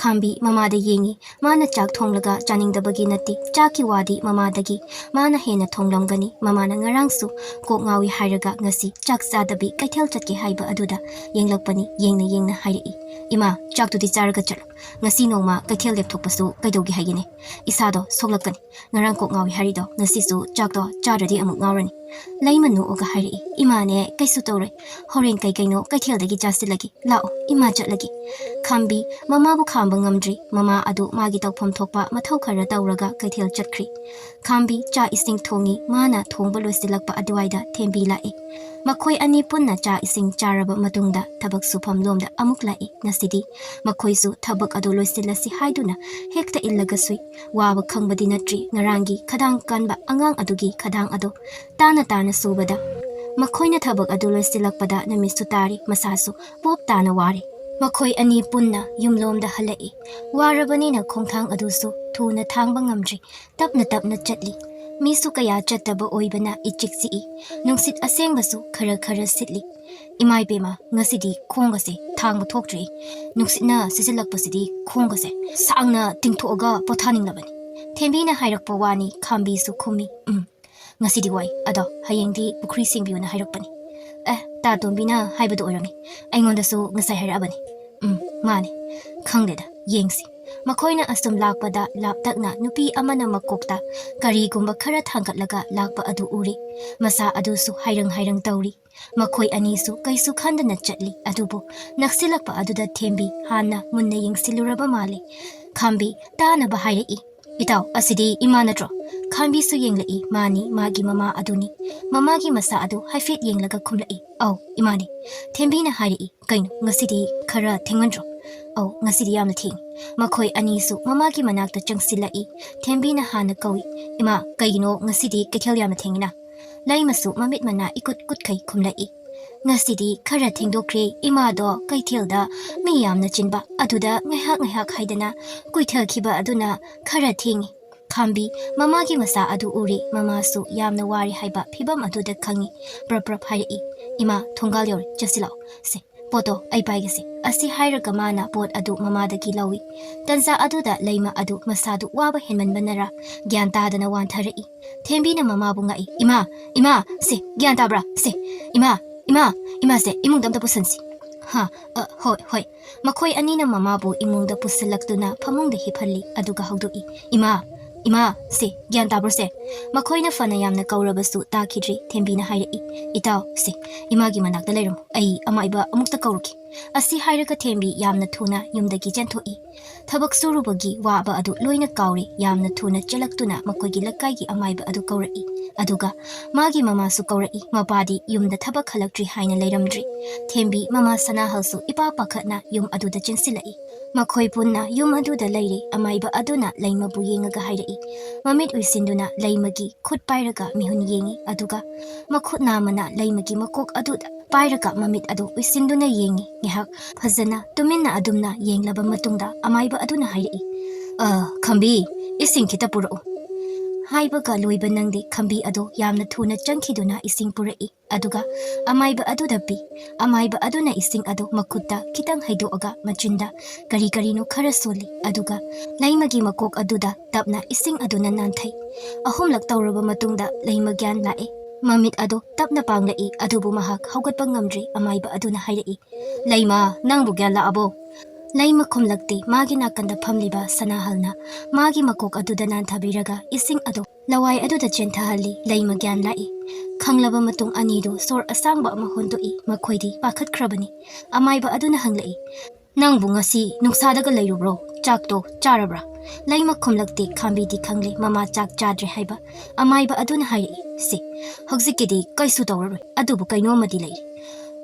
ꯈꯥꯝꯕꯤ ꯃꯃꯥꯗ ꯌꯦꯡꯉꯤ꯫ ꯃꯥꯅ ꯆꯥꯛ ꯊꯣꯡꯂꯒ ꯆꯥꯅꯤꯡꯗꯕꯒꯤ ꯅꯠꯇꯦ, ꯆꯥꯛꯀꯤ ꯋꯥꯗꯤ ꯃꯃꯥꯗꯒꯤ ꯃꯥꯅ ꯍꯦꯟꯅ ꯊꯣꯡꯂꯝꯒꯅꯤ꯫ ꯃꯃꯥꯅ ꯉꯔꯥꯡꯁꯨ ꯀꯣꯛ ꯉꯥꯎꯏ ꯍꯥꯏꯔꯒ ꯉꯁꯤ ꯆꯥꯛ ꯆꯥꯗꯕꯤ ꯀꯩꯊꯦꯜ ꯆꯠꯀꯦ ꯍꯥꯏꯕ ꯑꯗꯨꯗ ꯌꯦꯡꯂꯛꯄꯅꯤ꯫ ꯌꯦꯡꯅ ꯌꯦꯡꯅ ꯍꯥꯏꯔꯛꯏ꯫ "ꯏꯃꯥ, ꯆꯥꯛꯇꯨꯗꯤ ꯆꯥꯔꯒ ꯆꯠꯂꯨ꯫ ꯉꯁꯤ ꯅꯣꯡꯃ ꯀꯩꯊꯦꯜ ꯂꯦꯞꯊꯣꯛꯄꯁꯨ ꯀꯩꯗꯧꯒꯦ ꯍꯥꯏꯒꯦꯅꯦ? ꯏꯁꯥꯗꯣ ꯁꯣꯛꯂꯛꯀꯅꯤ꯫ ꯉꯔꯥꯡ ꯀꯣꯛ ꯉꯥꯎꯏ ꯍꯥꯏꯔꯤꯗꯣ ꯉꯁꯤꯁꯨ ꯆꯥꯛꯇꯣ ꯆꯥꯗ꯭ꯔꯗꯤ ꯑꯃꯨꯛ ꯉꯥꯎꯔꯅꯤ꯫" ꯂꯩꯃ ꯅꯣꯛꯑꯒ ꯍꯥꯏꯔꯛꯏ, "ꯏꯃꯥꯅꯦ, ꯀꯩꯁꯨ ꯇꯧꯔꯣꯏ꯫ ꯍꯣꯔꯦꯟ ꯀꯩ ꯀꯩꯅꯣ ꯀꯩꯊꯦꯜꯗꯒꯤ ꯆꯥꯁꯤꯜꯂꯒꯦ꯫ ꯂꯥꯛꯑꯣ, ꯏꯃꯥ ꯆꯠꯂꯒꯦ꯫" ꯈꯥꯝꯕꯤ ꯃꯃꯥꯕꯨ ꯈꯥꯝꯕ ꯉꯝꯗ꯭ꯔꯤ꯫ ꯃꯃꯥ ꯑꯗꯨ ꯃꯥꯒꯤ ꯇꯧꯐꯝ ꯊꯣꯛꯄ ꯃꯊꯧ ꯈꯔ ꯇꯧꯔꯒ ꯀꯩꯊꯦꯜ ꯆꯠꯈ꯭ꯔꯤ꯫ ꯈꯥꯝꯕꯤ ꯆꯥꯛ ꯏꯁꯤꯡ ꯊꯣꯡꯉꯤ꯫ ꯃꯥꯅ ꯊꯣꯡꯕ ꯂꯣꯏꯁꯤꯜꯂꯛꯄ ꯑꯗꯨꯋꯥꯏꯗ ꯊꯦꯝꯕꯤ ꯂꯥꯛꯏ꯫ ꯃꯈꯣꯏ ꯑꯅꯤ ꯄꯨꯟꯅ ꯆꯥꯛ ꯏꯁꯤꯡ ꯆꯥꯔꯕ ꯃꯇꯨꯡꯗ ꯊꯕꯛ ꯁꯨꯐꯝ ꯂꯣꯝꯗ ꯑꯃꯨꯛ ꯂꯥꯛꯏ꯫ ꯉꯁꯤꯗꯤ ꯃꯈꯣꯏꯁꯨ ꯊꯕꯛ ꯑꯗꯨ ꯂꯣꯏꯁꯤꯜꯂꯁꯤ ꯍꯥꯏꯗꯨꯅ ꯍꯦꯛꯇ ꯏꯜꯂꯒ ꯁꯨꯏ꯫ ꯋꯥꯕ ꯈꯪꯕꯗꯤ ꯅꯠꯇ꯭ꯔꯤ ꯉꯔꯥꯡꯒꯤ ꯈꯗꯥꯡ ꯀꯟꯕ ꯑꯉꯥꯡ ꯑꯗꯨꯒꯤ ꯈꯗꯥꯡ ꯑꯗꯨ ꯇꯥꯅ ꯇꯥꯅ ꯁꯨꯕꯗ꯫ ꯃꯈꯣꯏꯅ ꯊꯕꯛ ꯑꯗꯨ ꯂꯣꯏꯁꯤꯜꯂꯛꯄꯗ ꯅꯨꯃꯤꯠꯁꯨ ꯇꯥꯔꯤ, ꯃꯁꯥꯁꯨ ꯄꯣꯞ ꯇꯥꯅ ꯋꯥꯔꯦ꯫ ꯃꯈꯣꯏ ꯑꯅꯤ ꯄꯨꯟꯅ ꯌꯨꯝꯂꯣꯝꯗ ꯍꯜꯂꯛꯏ꯫ ꯋꯥꯔꯕꯅꯤꯅ ꯈꯣꯡꯊꯥꯡ ꯑꯗꯨꯁꯨ ꯊꯨꯅ ꯊꯥꯡꯕ ꯉꯝꯗ꯭ꯔꯤ꯫ ꯇꯞꯅ ꯇꯞꯅ ꯆꯠꯂꯤ꯫ ꯃꯤꯁꯨ ꯀꯌꯥ ꯆꯠꯇꯕ ꯑꯣꯏꯕꯅ ꯏꯆꯤꯛ ꯆꯤꯛꯏ꯫ ꯅꯨꯡꯁꯤꯠ ꯑꯁꯦꯡꯕꯁꯨ ꯈꯔ ꯈꯔ ꯁꯤꯠꯂꯤ꯫ "ꯏꯃꯥ ꯏꯕꯦꯝꯃ, ꯉꯁꯤꯗꯤ ꯈꯣꯡꯒꯁꯦ ꯊꯥꯡꯕ ꯊꯣꯛꯇ꯭ꯔꯦ꯫ ꯅꯨꯡꯁꯤꯠꯅ ꯁꯤꯠꯆꯤꯜꯂꯛꯄꯁꯤꯗꯤ ꯈꯣꯡꯒꯁꯦ ꯁꯥꯡꯅ ꯇꯤꯡꯊꯣꯛꯑꯒ ꯄꯣꯊꯥꯅꯤꯡꯂꯕꯅꯤ꯫" ꯊꯦꯝꯕꯤꯅ ꯍꯥꯏꯔꯛꯄ ꯋꯥꯅꯤ꯫ ꯈꯥꯝꯕꯤꯁꯨ ꯈꯨꯝꯃꯤ, "ꯎꯝ, ꯉꯁꯤꯗꯤ ꯋꯥꯏ, ꯑꯗꯣ ꯍꯌꯦꯡꯗꯤ ꯄꯨꯈ꯭ꯔꯤ ꯁꯦꯡꯕꯤꯌꯨꯅ ꯍꯥꯏꯔꯛꯄꯅꯤ꯫" "ꯑꯦ, ꯇꯥ ꯇꯣꯝꯕꯤꯅ ꯍꯥꯏꯕꯗꯣ ꯑꯣꯏꯔꯝꯅꯤ꯫ ꯑꯩꯉꯣꯟꯗꯁꯨ ꯉꯁꯥꯏ ꯍꯥꯏꯔꯛꯑꯕꯅꯤ꯫ ꯎꯝ, ꯃꯥꯅꯦ꯫ ꯈꯪꯗꯦꯗ, ꯌꯦꯡꯁꯤ꯫" ꯃꯈꯣꯏꯅ ꯑꯁꯨꯝ ꯂꯥꯛꯄꯗ ꯂꯥꯞꯇꯛꯅ ꯅꯨꯄꯤ ꯑꯃꯅ ꯃꯀꯣꯛꯇ ꯀꯔꯤꯒꯨꯝꯕ ꯈꯔ ꯊꯥꯡꯒꯠꯂꯒ ꯂꯥꯛꯄ ꯑꯗꯨ ꯎꯔꯦ꯫ ꯃꯁꯥ ꯑꯗꯨꯁꯨ ꯍꯥꯏꯔꯪ ꯍꯥꯏꯔꯪ ꯇꯧꯔꯤ꯫ ꯃꯈꯣꯏ ꯑꯅꯤꯁꯨ ꯀꯩꯁꯨ ꯈꯟꯗꯅ ꯆꯠꯂꯤ꯫ ꯑꯗꯨꯕꯨ ꯅꯛꯁꯤꯜꯂꯛꯄ ꯑꯗꯨꯗ ꯊꯦꯝꯕꯤ ꯍꯥꯟꯅ ꯃꯨꯟꯅ ꯌꯦꯡꯁꯤꯜꯂꯨꯔꯕ ꯃꯥꯜꯂꯦ꯫ ꯈꯥꯝꯕꯤ ꯇꯥꯅꯕ ꯍꯥꯏꯔꯛꯏ, "ꯏꯇꯥꯎ, ꯑꯁꯤꯗꯤ ꯏꯃꯥ ꯅꯠꯇ꯭ꯔꯣ?" ꯈꯥꯝꯕꯤꯁꯨ ꯌꯦꯡꯂꯛꯏ꯫ ꯃꯥꯅꯤ, ꯃꯥꯒꯤ ꯃꯃꯥ ꯑꯗꯨꯅꯤ꯫ ꯃꯃꯥꯒꯤ ꯃꯁꯥ ꯑꯗꯨ ꯍꯥꯏꯐꯦꯠ ꯌꯦꯡꯂꯒ ꯈꯨꯝꯂꯛꯏ, "ꯑꯧ, ꯏꯃꯥꯅꯤ꯫" ꯊꯦꯝꯕꯤꯅ ꯍꯥꯏꯔꯛꯏ, "ꯀꯩꯅꯣ, ꯉꯁꯤꯗꯤ ꯈꯔ ꯊꯦꯡꯃꯟꯗ꯭ꯔꯣ?" "ꯑꯧ, ꯉꯁꯤꯗꯤ ꯌꯥꯝꯅ ꯊꯦꯡꯉꯤ꯫" ꯃꯈꯣꯏ ꯑꯅꯤꯁꯨ ꯃꯃꯥꯒꯤ ꯃꯅꯥꯛꯇ ꯆꯪꯁꯤꯜꯂꯛꯏ꯫ ꯊꯦꯝꯕꯤꯅ ꯍꯥꯟꯅ ꯀꯧꯏ, "ꯏꯃꯥ, ꯀꯩꯒꯤꯅꯣ ꯉꯁꯤꯗꯤ ꯀꯩꯊꯦꯜ ꯌꯥꯝꯅ ꯊꯦꯡꯉꯤꯅ?" ꯂꯩꯃꯁꯨ ꯃꯃꯤꯠ ꯃꯅꯥ ꯏꯀꯨꯠ ꯀꯨꯠꯈꯩ ꯈꯨꯝꯂꯛꯏ, "ꯉꯁꯤꯗꯤ ꯈꯔ ꯊꯦꯡꯗꯣꯛꯈ꯭ꯔꯦ꯫ ꯏꯃꯥꯗꯣ ꯀꯩꯊꯦꯜꯗ ꯃꯤ ꯌꯥꯝꯅ ꯆꯤꯟꯕ ꯑꯗꯨꯗ ꯉꯥꯏꯍꯥꯛ ꯉꯥꯏꯍꯥꯛ ꯍꯥꯏꯗꯅ ꯀꯨꯏꯊꯈꯤꯕ ꯑꯗꯨꯅ ꯈꯔ ꯊꯦꯡꯉꯤ꯫" ꯈꯥꯝꯕꯤ ꯃꯃꯥꯒꯤ ꯃꯁꯥ ꯑꯗꯨ ꯎꯔꯤ꯫ ꯃꯃꯥꯁꯨ ꯌꯥꯝꯅ ꯋꯥꯔꯤ ꯍꯥꯏꯕ ꯐꯤꯕꯝ ꯑꯗꯨꯗ ꯈꯪꯉꯤ꯫ ꯄ꯭ꯔꯞ ꯄ꯭ꯔꯞ ꯍꯥꯏꯔꯛꯏ, "ꯏꯃꯥ, ꯊꯣꯡꯒꯥꯜ ꯌꯧꯔꯦ, ꯆꯠꯁꯤꯜꯂꯛꯑꯣ꯫ ꯁꯦ, ꯄꯣꯠꯇꯣ ꯑꯩ ꯄꯥꯏꯒꯦꯁꯦ꯫" ꯑꯁꯤ ꯍꯥꯏꯔꯒ ꯃꯥꯅ ꯄꯣꯠ ꯑꯗꯨ ꯃꯃꯥꯗꯒꯤ ꯂꯧꯏ꯫ ꯇꯟꯖꯥ ꯑꯗꯨꯗ ꯂꯩꯃ ꯑꯗꯨ ꯃꯁꯥꯗꯨ ꯋꯥꯕ ꯍꯦꯟꯃꯟꯕꯅꯔꯥ ꯒ꯭ꯌꯥꯟ ꯇꯥꯗꯅ ꯋꯥꯟꯊꯔꯛꯏ꯫ ꯊꯦꯝꯕꯤꯅ ꯃꯃꯥꯕꯨ ꯉꯛꯏ꯫ "ꯏꯃꯥ, ꯏꯃꯥ, ꯁꯦ, ꯒ꯭ꯌꯥꯟ ꯇꯥꯕ꯭ꯔꯥ? ꯁꯦ, ꯏꯃꯥ, ꯏꯃꯥ, ꯏꯃꯥꯁꯦ ꯏꯃꯨꯡꯗ ꯑꯝꯇ ꯄꯨꯁꯟꯁꯤ꯫" ꯍꯥ? ꯑ, ꯍꯣꯏ, ꯍꯣꯏ꯫ ꯃꯈꯣꯏ ꯑꯅꯤꯅ ꯃꯃꯥꯕꯨ ꯏꯃꯨꯡꯗ ꯄꯨꯁꯤꯜꯂꯛꯇꯨꯅ ꯐꯃꯨꯡꯗ ꯍꯤꯞꯍꯜꯂꯤ, ꯑꯗꯨꯒ ꯍꯧꯗꯣꯛꯏ, "ꯏꯃꯥ, ꯏꯃꯥ, ꯁꯦ, ꯒ꯭ꯌꯥꯟ ꯇꯥꯕ꯭ꯔꯣ ꯁꯦ?" ꯃꯈꯣꯏꯅ ꯐꯅ ꯌꯥꯝꯅ ꯀꯧꯔꯕꯁꯨ ꯇꯥꯈꯤꯗ꯭ꯔꯤ꯫ ꯊꯦꯝꯕꯤꯅ ꯍꯥꯏꯔꯛꯏ, "ꯏꯇꯥꯎ, ꯁꯦ, ꯏꯃꯥꯒꯤ ꯃꯅꯥꯛꯇ ꯂꯩꯔꯝꯃꯨ, ꯑꯩ ꯑꯃꯥꯏꯕ ꯑꯃꯨꯛꯇ ꯀꯧꯔꯨꯒꯦ꯫" ꯑꯁꯤ ꯍꯥꯏꯔꯒ ꯊꯦꯝꯕꯤ ꯌꯥꯝꯅ ꯊꯨꯅ ꯌꯨꯝꯗꯒꯤ ꯆꯦꯟꯊꯣꯛꯏ꯫ ꯊꯕꯛ ꯁꯨꯔꯨꯕꯒꯤ ꯋꯥꯕ ꯑꯗꯨ ꯂꯣꯏꯅ ꯀꯥꯎꯔꯦ꯫ ꯌꯥꯝꯅ ꯊꯨꯅ ꯆꯦꯜꯂꯛꯇꯨꯅ ꯃꯈꯣꯏꯒꯤ ꯂꯩꯀꯥꯏꯒꯤ ꯑꯃꯥꯏꯕ ꯑꯗꯨ ꯀꯧꯔꯛꯏ꯫ ꯑꯗꯨꯒ ꯃꯥꯒꯤ ꯃꯃꯥꯁꯨ ꯀꯧꯔꯛꯏ꯫ ꯃꯄꯥꯗꯤ ꯌꯨꯝꯗ ꯊꯕꯛ ꯍꯜꯂꯛꯇ꯭ꯔꯤ ꯍꯥꯏꯅ ꯂꯩꯔꯝꯗ꯭ꯔꯤ꯫ ꯊꯦꯝꯕꯤ ꯃꯃꯥ ꯁꯅꯥꯍꯜꯁꯨ ꯏꯄꯥ ꯄꯥꯈꯠꯅ ꯌꯨꯝ ꯑꯗꯨꯗ ꯆꯦꯟꯁꯤꯜꯂꯛꯏ꯫ ꯃꯈꯣꯏ ꯄꯨꯟꯅ ꯌꯨꯝ ꯑꯗꯨꯗ ꯂꯩꯔꯤ꯫ ꯑꯃꯥꯏꯕ ꯑꯗꯨꯅ ꯂꯩꯃꯕꯨ ꯌꯦꯡꯉꯒ ꯍꯥꯏꯔꯛꯏ꯫ ꯃꯃꯤꯠ ꯎꯏꯁꯤꯟꯗꯨꯅ ꯂꯩꯃꯒꯤ ꯈꯨꯠ ꯄꯥꯏꯔꯒ ꯃꯤꯍꯨꯟ ꯌꯦꯡꯉꯤ꯫ ꯑꯗꯨꯒ ꯃꯈꯨꯠ ꯅꯥꯝꯃꯅ ꯂꯩꯃꯒꯤ ꯃꯀꯣꯛ ꯑꯗꯨꯗ ꯄꯥꯏꯔꯒ ꯃꯃꯤꯠ ꯑꯗꯨ ꯎꯏꯁꯤꯟꯗꯨꯅ ꯌꯦꯡꯉꯤ꯫ ꯉꯥꯏꯍꯥꯛ ꯐꯖꯅ ꯇꯨꯃꯤꯟꯅ ꯑꯗꯨꯝꯅ ꯌꯦꯡꯂꯕ ꯃꯇꯨꯡꯗ ꯑꯃꯥꯏꯕ ꯑꯗꯨꯅ ꯍꯥꯏꯔꯛꯏ, "ꯑ, ꯈꯝꯕꯤ, ꯏꯁꯤꯡ ꯈꯤꯇ ꯄꯨꯔꯛꯎ꯫" ꯍꯥꯏꯕꯒ ꯂꯣꯏꯕ ꯅꯪꯗꯦ, ꯈꯝꯕꯤ ꯑꯗꯨ ꯌꯥꯝꯅ ꯊꯨꯅ ꯆꯪꯈꯤꯗꯨꯅ ꯏꯁꯤꯡ ꯄꯨꯔꯛꯏ꯫ ꯑꯗꯨꯒ ꯑꯃꯥꯏꯕ ꯑꯗꯨꯗ ꯄꯤ꯫ ꯑꯃꯥꯏꯕ ꯑꯗꯨꯅ ꯏꯁꯤꯡ ꯑꯗꯨ ꯃꯈꯨꯠꯇ ꯈꯤꯇꯪ ꯍꯩꯗꯣꯛꯑꯒ ꯃꯆꯤꯟꯗ ꯀꯔꯤ ꯀꯔꯤꯅꯣ ꯈꯔ ꯁꯣꯜꯂꯤ꯫ ꯑꯗꯨꯒ ꯂꯩꯃꯒꯤ ꯃꯀꯣꯛ ꯑꯗꯨꯗ ꯇꯞꯅ ꯏꯁꯤꯡ ꯑꯗꯨꯅ ꯅꯥꯟꯊꯩ꯫ ꯑꯍꯨꯝꯂꯛ ꯇꯧꯔꯕ ꯃꯇꯨꯡꯗ ꯂꯩꯃ ꯒ꯭ꯌꯥꯟ ꯂꯥꯛꯏ꯫ ꯃꯃꯤꯠ ꯑꯗꯨ ꯇꯞꯅ ꯄꯥꯡꯂꯛꯏ, ꯑꯗꯨꯕꯨ ꯃꯍꯥꯛ ꯍꯧꯒꯠꯄ ꯉꯝꯗ꯭ꯔꯤ꯫ ꯑꯃꯥꯏꯕ ꯑꯗꯨꯅ ꯍꯥꯏꯔꯛꯏ, "ꯂꯩꯃ, ꯅꯪꯕꯨ ꯒ꯭ꯌꯥꯟ ꯂꯥꯛꯑꯕꯣ?" ꯂꯩꯃ ꯈꯨꯝꯂꯛꯇꯦ꯫ ꯃꯥꯒꯤ ꯅꯥꯀꯟꯗ ꯐꯝꯂꯤꯕ ꯁꯅꯥꯍꯜꯅ ꯃꯥꯒꯤ ꯃꯀꯣꯛ ꯑꯗꯨꯗ ꯅꯥꯟꯊꯕꯤꯔꯒ ꯏꯁꯤꯡ ꯑꯗꯨ ꯂꯋꯥꯏ ꯑꯗꯨꯗ ꯆꯦꯟꯊꯍꯜꯂꯤ꯫ ꯂꯩꯃ ꯒ꯭ꯌꯥꯟ ꯂꯥꯛꯏ꯫ ꯈꯪꯂꯕ ꯃꯇꯨꯡ ꯑꯅꯤꯗꯨ ꯁꯣꯔ ꯑꯁꯥꯡꯕ ꯑꯃ ꯍꯣꯟꯗꯣꯛꯏ꯫ ꯃꯈꯣꯏꯗꯤ ꯄꯥꯈꯠꯈ꯭ꯔꯕꯅꯤ꯫ ꯑꯃꯥꯏꯕ ꯑꯗꯨꯅ ꯍꯪꯂꯛꯏ, "ꯅꯪꯕꯨ ꯉꯁꯤ ꯅꯨꯡꯁꯥꯗꯒ ꯂꯩꯔꯨꯕ꯭ꯔꯣ? ꯆꯥꯛꯇꯣ ꯆꯥꯔꯕ꯭ꯔꯥ?" ꯂꯩꯃ ꯈꯨꯝꯂꯛꯇꯦ꯫ ꯈꯥꯝꯕꯤꯗꯤ ꯈꯪꯂꯦ ꯃꯃꯥ ꯆꯥꯛ ꯆꯥꯗ꯭ꯔꯦ ꯍꯥꯏꯕ꯫ ꯑꯃꯥꯏꯕ ꯑꯗꯨꯅ ꯍꯥꯏꯔꯛꯏ, "ꯁꯤ, ꯍꯧꯖꯤꯛꯀꯤꯗꯤ ꯀꯩꯁꯨ ꯇꯧꯔꯔꯣꯏ, ꯑꯗꯨꯕꯨ ꯀꯩꯅꯣꯝꯃꯗꯤ ꯂꯩꯔꯤ꯫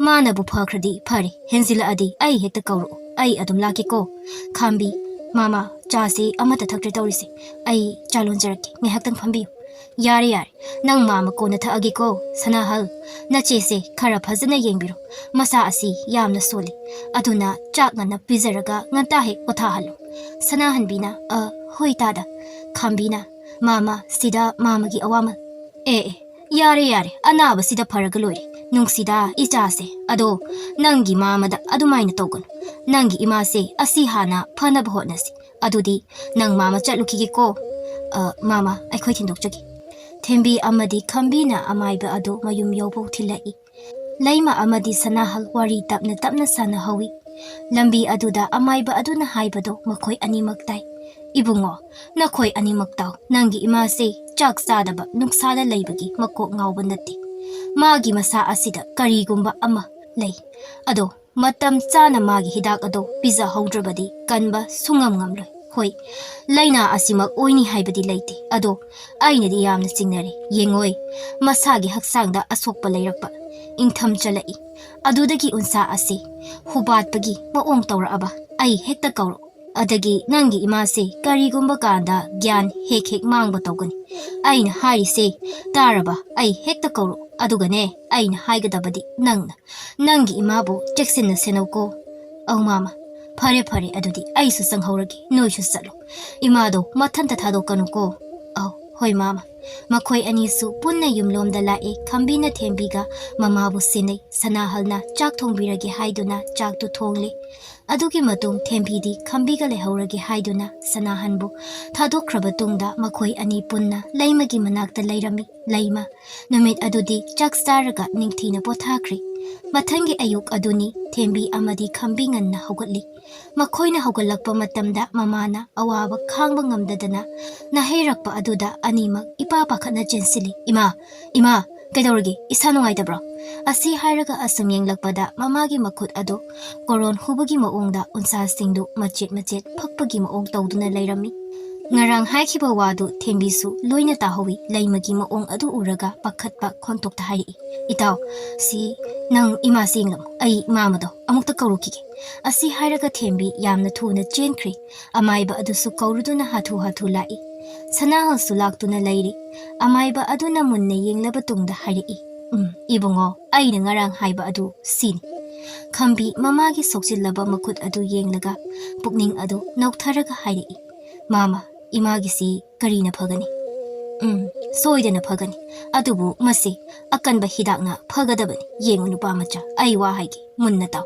ꯃꯥꯅꯕꯨ ꯐꯈ꯭ꯔꯗꯤ ꯐꯔꯦ, ꯍꯦꯟꯖꯤꯜꯂꯛꯑꯗꯤ ꯑꯩ ꯍꯦꯛꯇ ꯀꯧꯔꯛꯎ, ꯑꯩ ꯑꯗꯨꯝ ꯂꯥꯛꯀꯦꯀꯣ꯫" ꯈꯥꯝꯕꯤ, "ꯃꯥꯃ, ꯆꯥꯁꯦ ꯑꯃꯠꯇ ꯊꯛꯇ꯭ꯔꯦ ꯇꯧꯔꯤꯁꯦ, ꯑꯩ ꯆꯥ ꯂꯣꯟꯖꯔꯛꯀꯦ, ꯉꯥꯏꯍꯥꯛꯇꯪ ꯐꯝꯕꯤꯌꯨ꯫" "ꯌꯥꯔꯦ, ꯌꯥꯔꯦ, ꯅꯪ ꯃꯥꯃ ꯀꯣꯟꯅ ꯊꯛꯑꯒꯦꯀꯣ꯫ ꯁꯅꯥꯍꯜ, ꯅꯆꯦꯁꯦ ꯈꯔ ꯐꯖꯅ ꯌꯦꯡꯕꯤꯔꯣ, ꯃꯁꯥ ꯑꯁꯤ ꯌꯥꯝꯅ ꯁꯣꯜꯂꯤ, ꯑꯗꯨꯅ ꯆꯥꯛ ꯉꯟꯅ ꯄꯤꯖꯔꯒ ꯉꯟꯇꯥ ꯍꯦꯛ ꯄꯣꯊꯥꯍꯜꯂꯨ꯫" ꯁꯅꯥꯍꯟꯕꯤꯅ, "ꯑ, ꯍꯣꯏ ꯇꯥꯗ꯫" ꯈꯥꯝꯕꯤꯅ, "ꯃꯥꯃ, ꯁꯤꯗ ꯃꯥꯃꯒꯤ ꯑꯋꯥꯃꯜ꯫" "ꯑꯦ, ꯑꯦ, ꯌꯥꯔꯦ, ꯌꯥꯔꯦ, ꯑꯅꯥꯕꯁꯤꯗ ꯐꯔꯒ ꯂꯣꯏꯔꯦ꯫ ꯅꯨꯡꯁꯤꯗ, ꯏꯆꯥꯁꯦ, ꯑꯗꯣ ꯅꯪꯒꯤ ꯃꯥꯃꯗ ꯑꯗꯨꯃꯥꯏꯅ ꯇꯧꯒꯅꯨ꯫ ꯅꯪꯒꯤ ꯏꯃꯥꯁꯦ ꯑꯁꯤ ꯍꯥꯟꯅ ꯐꯅꯕ ꯍꯣꯠꯅꯁꯤ꯫ ꯑꯗꯨꯗꯤ ꯅꯪ ꯃꯥꯃ ꯆꯠꯂꯨꯈꯤꯒꯦꯀꯣ꯫" "ꯑ, ꯃꯥꯃ, ꯑꯩꯈꯣꯏ ꯊꯤꯟꯗꯣꯛꯆꯒꯦ꯫" ꯊꯦꯝꯕꯤ ꯑꯃꯗꯤ ꯈꯝꯕꯤꯅ ꯑꯃꯥꯏꯕ ꯑꯗꯨ ꯃꯌꯨꯝ ꯌꯧꯐꯥꯎ ꯊꯤꯜꯂꯛꯏ꯫ ꯂꯩꯃ ꯑꯃꯗꯤ ꯁꯅꯥꯍꯜ ꯋꯥꯔꯤ ꯇꯞꯅ ꯇꯞꯅ ꯁꯥꯟꯅꯍꯧꯏ꯫ ꯂꯝꯕꯤ ꯑꯗꯨꯗ ꯑꯃꯥꯏꯕ ꯑꯗꯨꯅ ꯍꯥꯏꯕꯗꯣ ꯃꯈꯣꯏ ꯑꯅꯤꯃꯛ ꯇꯥꯏ꯫ "ꯏꯕꯨꯡꯉꯣ, ꯅꯈꯣꯏ ꯑꯅꯤꯃꯛ ꯇꯥꯎ꯫ ꯅꯪꯒꯤ ꯏꯃꯥꯁꯦ ꯆꯥꯛ ꯆꯥꯗꯕ ꯅꯨꯡꯁꯥꯗ ꯂꯩꯕꯒꯤ ꯃꯀꯣꯛ ꯉꯥꯎꯕ ꯅꯠꯇꯦ꯫ ꯃꯥꯒꯤ ꯃꯁꯥ ꯑꯁꯤꯗ ꯀꯔꯤꯒꯨꯝꯕ ꯑꯃ ꯂꯩ꯫ ꯑꯗꯣ ꯃꯇꯝ ꯆꯥꯅ ꯃꯥꯒꯤ ꯍꯤꯗꯥꯛ ꯑꯗꯣ ꯄꯤꯖꯍꯧꯗ꯭ꯔꯕꯗꯤ ꯀꯟꯕ ꯁꯨꯡꯉꯝ ꯉꯝꯂꯣꯏ꯫ ꯍꯣꯏ, ꯂꯥꯏꯅꯥ ꯑꯁꯤꯃꯛ ꯑꯣꯏꯅꯤ ꯍꯥꯏꯕꯗꯤ ꯂꯩꯇꯦ꯫ ꯑꯗꯣ ꯑꯩꯅꯗꯤ ꯌꯥꯝꯅ ꯆꯤꯡꯅꯔꯦ꯫ ꯌꯦꯡꯉꯣꯏ, ꯃꯁꯥꯒꯤ ꯍꯛꯆꯥꯡꯗ ꯑꯁꯣꯛꯄ ꯂꯩꯔꯛꯄ, ꯏꯪꯊꯝ ꯆꯜꯂꯛꯏ, ꯑꯗꯨꯗꯒꯤ ꯎꯟꯁꯥ ꯑꯁꯤ ꯍꯨꯕꯥꯠꯄꯒꯤ ꯃꯑꯣꯡ ꯇꯧꯔꯛꯑꯕ, ꯑꯩ ꯍꯦꯛꯇ ꯀꯧꯔꯛꯎ꯫ ꯑꯗꯒꯤ ꯅꯪꯒꯤ ꯏꯃꯥꯁꯦ ꯀꯔꯤꯒꯨꯝꯕ ꯀꯥꯟꯗ ꯒ꯭ꯌꯥꯟ ꯍꯦꯛ ꯍꯦꯛ ꯃꯥꯡꯕ ꯇꯧꯒꯅꯤ꯫ ꯑꯩꯅ ꯍꯥꯏꯔꯤꯁꯦ ꯇꯥꯔꯕ? ꯑꯩ ꯍꯦꯛꯇ ꯀꯧꯔꯛꯎ꯫ ꯑꯗꯨꯒꯅꯦ, ꯑꯩꯅ ꯍꯥꯏꯒꯗꯕꯗꯤ ꯅꯪꯅ, ꯅꯪꯒꯤ ꯏꯃꯥꯕꯨ ꯆꯦꯛꯁꯤꯟꯅ ꯁꯦꯟꯅꯧꯀꯣ꯫" "ꯑꯧ ꯃꯥꯃ, ꯐꯔꯦ ꯐꯔꯦ, ꯑꯗꯨꯗꯤ ꯑꯩꯁꯨ ꯆꯪꯍꯧꯔꯒꯦ, ꯅꯣꯏꯁꯨ ꯆꯠꯂꯣ꯫ ꯏꯃꯥꯗꯣ ꯃꯊꯟꯇ ꯊꯥꯗꯣꯛꯀꯅꯨꯀꯣ꯫" "ꯑꯧ, ꯍꯣꯏ ꯃꯥꯃ꯫" ꯃꯈꯣꯏ ꯑꯅꯤꯁꯨ ꯄꯨꯟꯅ ꯌꯨꯝꯂꯣꯝꯗ ꯂꯥꯛꯑꯦ꯫ ꯈꯝꯕꯤꯅ ꯊꯦꯝꯕꯤꯒ ꯃꯃꯥꯕꯨ ꯁꯤꯟꯅꯩ꯫ ꯁꯅꯥꯍꯜꯅ ꯆꯥꯛ ꯊꯣꯡꯕꯤꯔꯒꯦ ꯍꯥꯏꯗꯨꯅ ꯆꯥꯛꯇꯨ ꯊꯣꯡꯂꯦ꯫ ꯑꯗꯨꯒꯤ ꯃꯇꯨꯡ ꯊꯦꯝꯕꯤꯗꯤ ꯈꯝꯕꯤꯒ ꯂꯩꯍꯧꯔꯒꯦ ꯍꯥꯏꯗꯨꯅ ꯁꯅꯥꯍꯟꯕꯨ ꯊꯥꯗꯣꯛꯈ꯭ꯔꯕ ꯇꯨꯡꯗ ꯃꯈꯣꯏ ꯑꯅꯤ ꯄꯨꯟꯅ ꯂꯩꯃꯒꯤ ꯃꯅꯥꯛꯇ ꯂꯩꯔꯝꯃꯤ꯫ ꯂꯩꯃ ꯅꯨꯃꯤꯠ ꯑꯗꯨꯗꯤ ꯆꯥꯛ ꯆꯥꯔꯒ ꯅꯤꯡꯊꯤꯅ ꯄꯣꯊꯥꯈ꯭ꯔꯦ꯫ ꯃꯊꯪꯒꯤ ꯑꯌꯨꯛ ꯑꯗꯨꯅꯤ꯫ ꯊꯦꯝꯕꯤ ꯑꯃꯗꯤ ꯈꯝꯕꯤ ꯉꯟꯅ ꯍꯧꯒꯠꯂꯤ꯫ ꯃꯈꯣꯏꯅ ꯍꯧꯒꯠꯂꯛꯄ ꯃꯇꯝꯗ ꯃꯃꯥꯅ ꯑꯋꯥꯕ ꯈꯥꯡꯕ ꯉꯝꯗꯗꯅ ꯅꯥꯍꯩꯔꯛꯄ ꯑꯗꯨꯗ ꯑꯅꯤꯃꯛ ꯏꯄꯥ ꯄꯥꯈꯠꯅ ꯆꯦꯟꯁꯤꯜꯂꯤ꯫ "ꯏꯃꯥ, ꯏꯃꯥ, ꯀꯩꯗꯧꯔꯒꯦ? ꯏꯁꯥ ꯅꯨꯡꯉꯥꯏꯇꯕ꯭ꯔꯣ?" ꯑꯁꯤ ꯍꯥꯏꯔꯒ ꯑꯁꯨꯝ ꯌꯦꯡꯂꯛꯄꯗ ꯃꯃꯥꯒꯤ ꯃꯈꯨꯠ ꯑꯗꯨ ꯀꯣꯔꯣꯟ ꯍꯨꯕꯒꯤ ꯃꯑꯣꯡꯗ ꯎꯟꯁꯥꯁꯤꯡꯗꯨ ꯃꯆꯦꯠ ꯃꯆꯦꯠ ꯐꯛꯄꯒꯤ ꯃꯑꯣꯡ ꯇꯧꯗꯨꯅ ꯂꯩꯔꯝꯃꯤ꯫ ꯉꯔꯥꯡ ꯍꯥꯏꯈꯤꯕ ꯋꯥꯗꯨ ꯊꯦꯝꯕꯤꯁꯨ ꯂꯣꯏꯅ ꯇꯥꯍꯧꯏ꯫ ꯂꯩꯃꯒꯤ ꯃꯑꯣꯡ ꯑꯗꯨ ꯎꯔꯒ ꯄꯥꯈꯠꯄ ꯈꯣꯟꯊꯣꯛꯇ ꯍꯥꯏꯔꯛꯏ, "ꯏꯇꯥꯎ, ꯁꯤ ꯅꯪ ꯏꯃꯥꯁꯤ ꯌꯦꯡꯂꯝꯃꯨ, ꯑꯩ ꯃꯥꯃꯗꯣ ꯑꯃꯨꯛꯇ ꯀꯧꯔꯨꯈꯤꯒꯦ꯫" ꯑꯁꯤ ꯍꯥꯏꯔꯒ ꯊꯦꯝꯕꯤ ꯌꯥꯝꯅ ꯊꯨꯅ ꯆꯦꯟꯈ꯭ꯔꯦ꯫ ꯑꯃꯥꯏꯕ ꯑꯗꯨꯁꯨ ꯀꯧꯔꯨꯗꯨꯅ ꯍꯥꯊꯨ ꯍꯥꯊꯨ ꯂꯥꯛꯏ꯫ ꯁꯅꯥꯍꯜꯁꯨ ꯂꯥꯛꯇꯨꯅ ꯂꯩꯔꯤ꯫ ꯑꯃꯥꯏꯕ ꯑꯗꯨꯅ ꯃꯨꯟꯅ ꯌꯦꯡꯂꯕ ꯇꯨꯡꯗ ꯍꯥꯏꯔꯛꯏ, "ꯎꯝ, ꯏꯕꯨꯡꯉꯣ, ꯑꯩꯅ ꯉꯔꯥꯡ ꯍꯥꯏꯕ ꯑꯗꯨ ꯁꯤꯅꯤ꯫" ꯈꯝꯕꯤ ꯃꯃꯥꯒꯤ ꯁꯣꯛꯆꯤꯜꯂꯕ ꯃꯈꯨꯠ ꯑꯗꯨ ꯌꯦꯡꯂꯒ ꯄꯨꯛꯅꯤꯡ ꯑꯗꯨ ꯅꯧꯊꯔꯒ ꯍꯥꯏꯔꯛꯏ, "ꯃꯥꯃ, ꯏꯃꯥꯒꯤꯁꯤ ꯀꯔꯤꯅ ꯐꯒꯅꯤ?" "ꯎꯝ, ꯁꯣꯏꯗꯅ ꯐꯒꯅꯤ꯫ ꯑꯗꯨꯕꯨ ꯃꯁꯤ ꯑꯀꯟꯕ ꯍꯤꯗꯥꯛꯅ ꯐꯒꯗꯕꯅꯤ꯫ ꯌꯦꯡꯉꯨ ꯅꯨꯄꯥ ꯃꯆꯥ, ꯑꯩ ꯋꯥ ꯍꯥꯏꯒꯦ, ꯃꯨꯟꯅ ꯇꯥꯎ꯫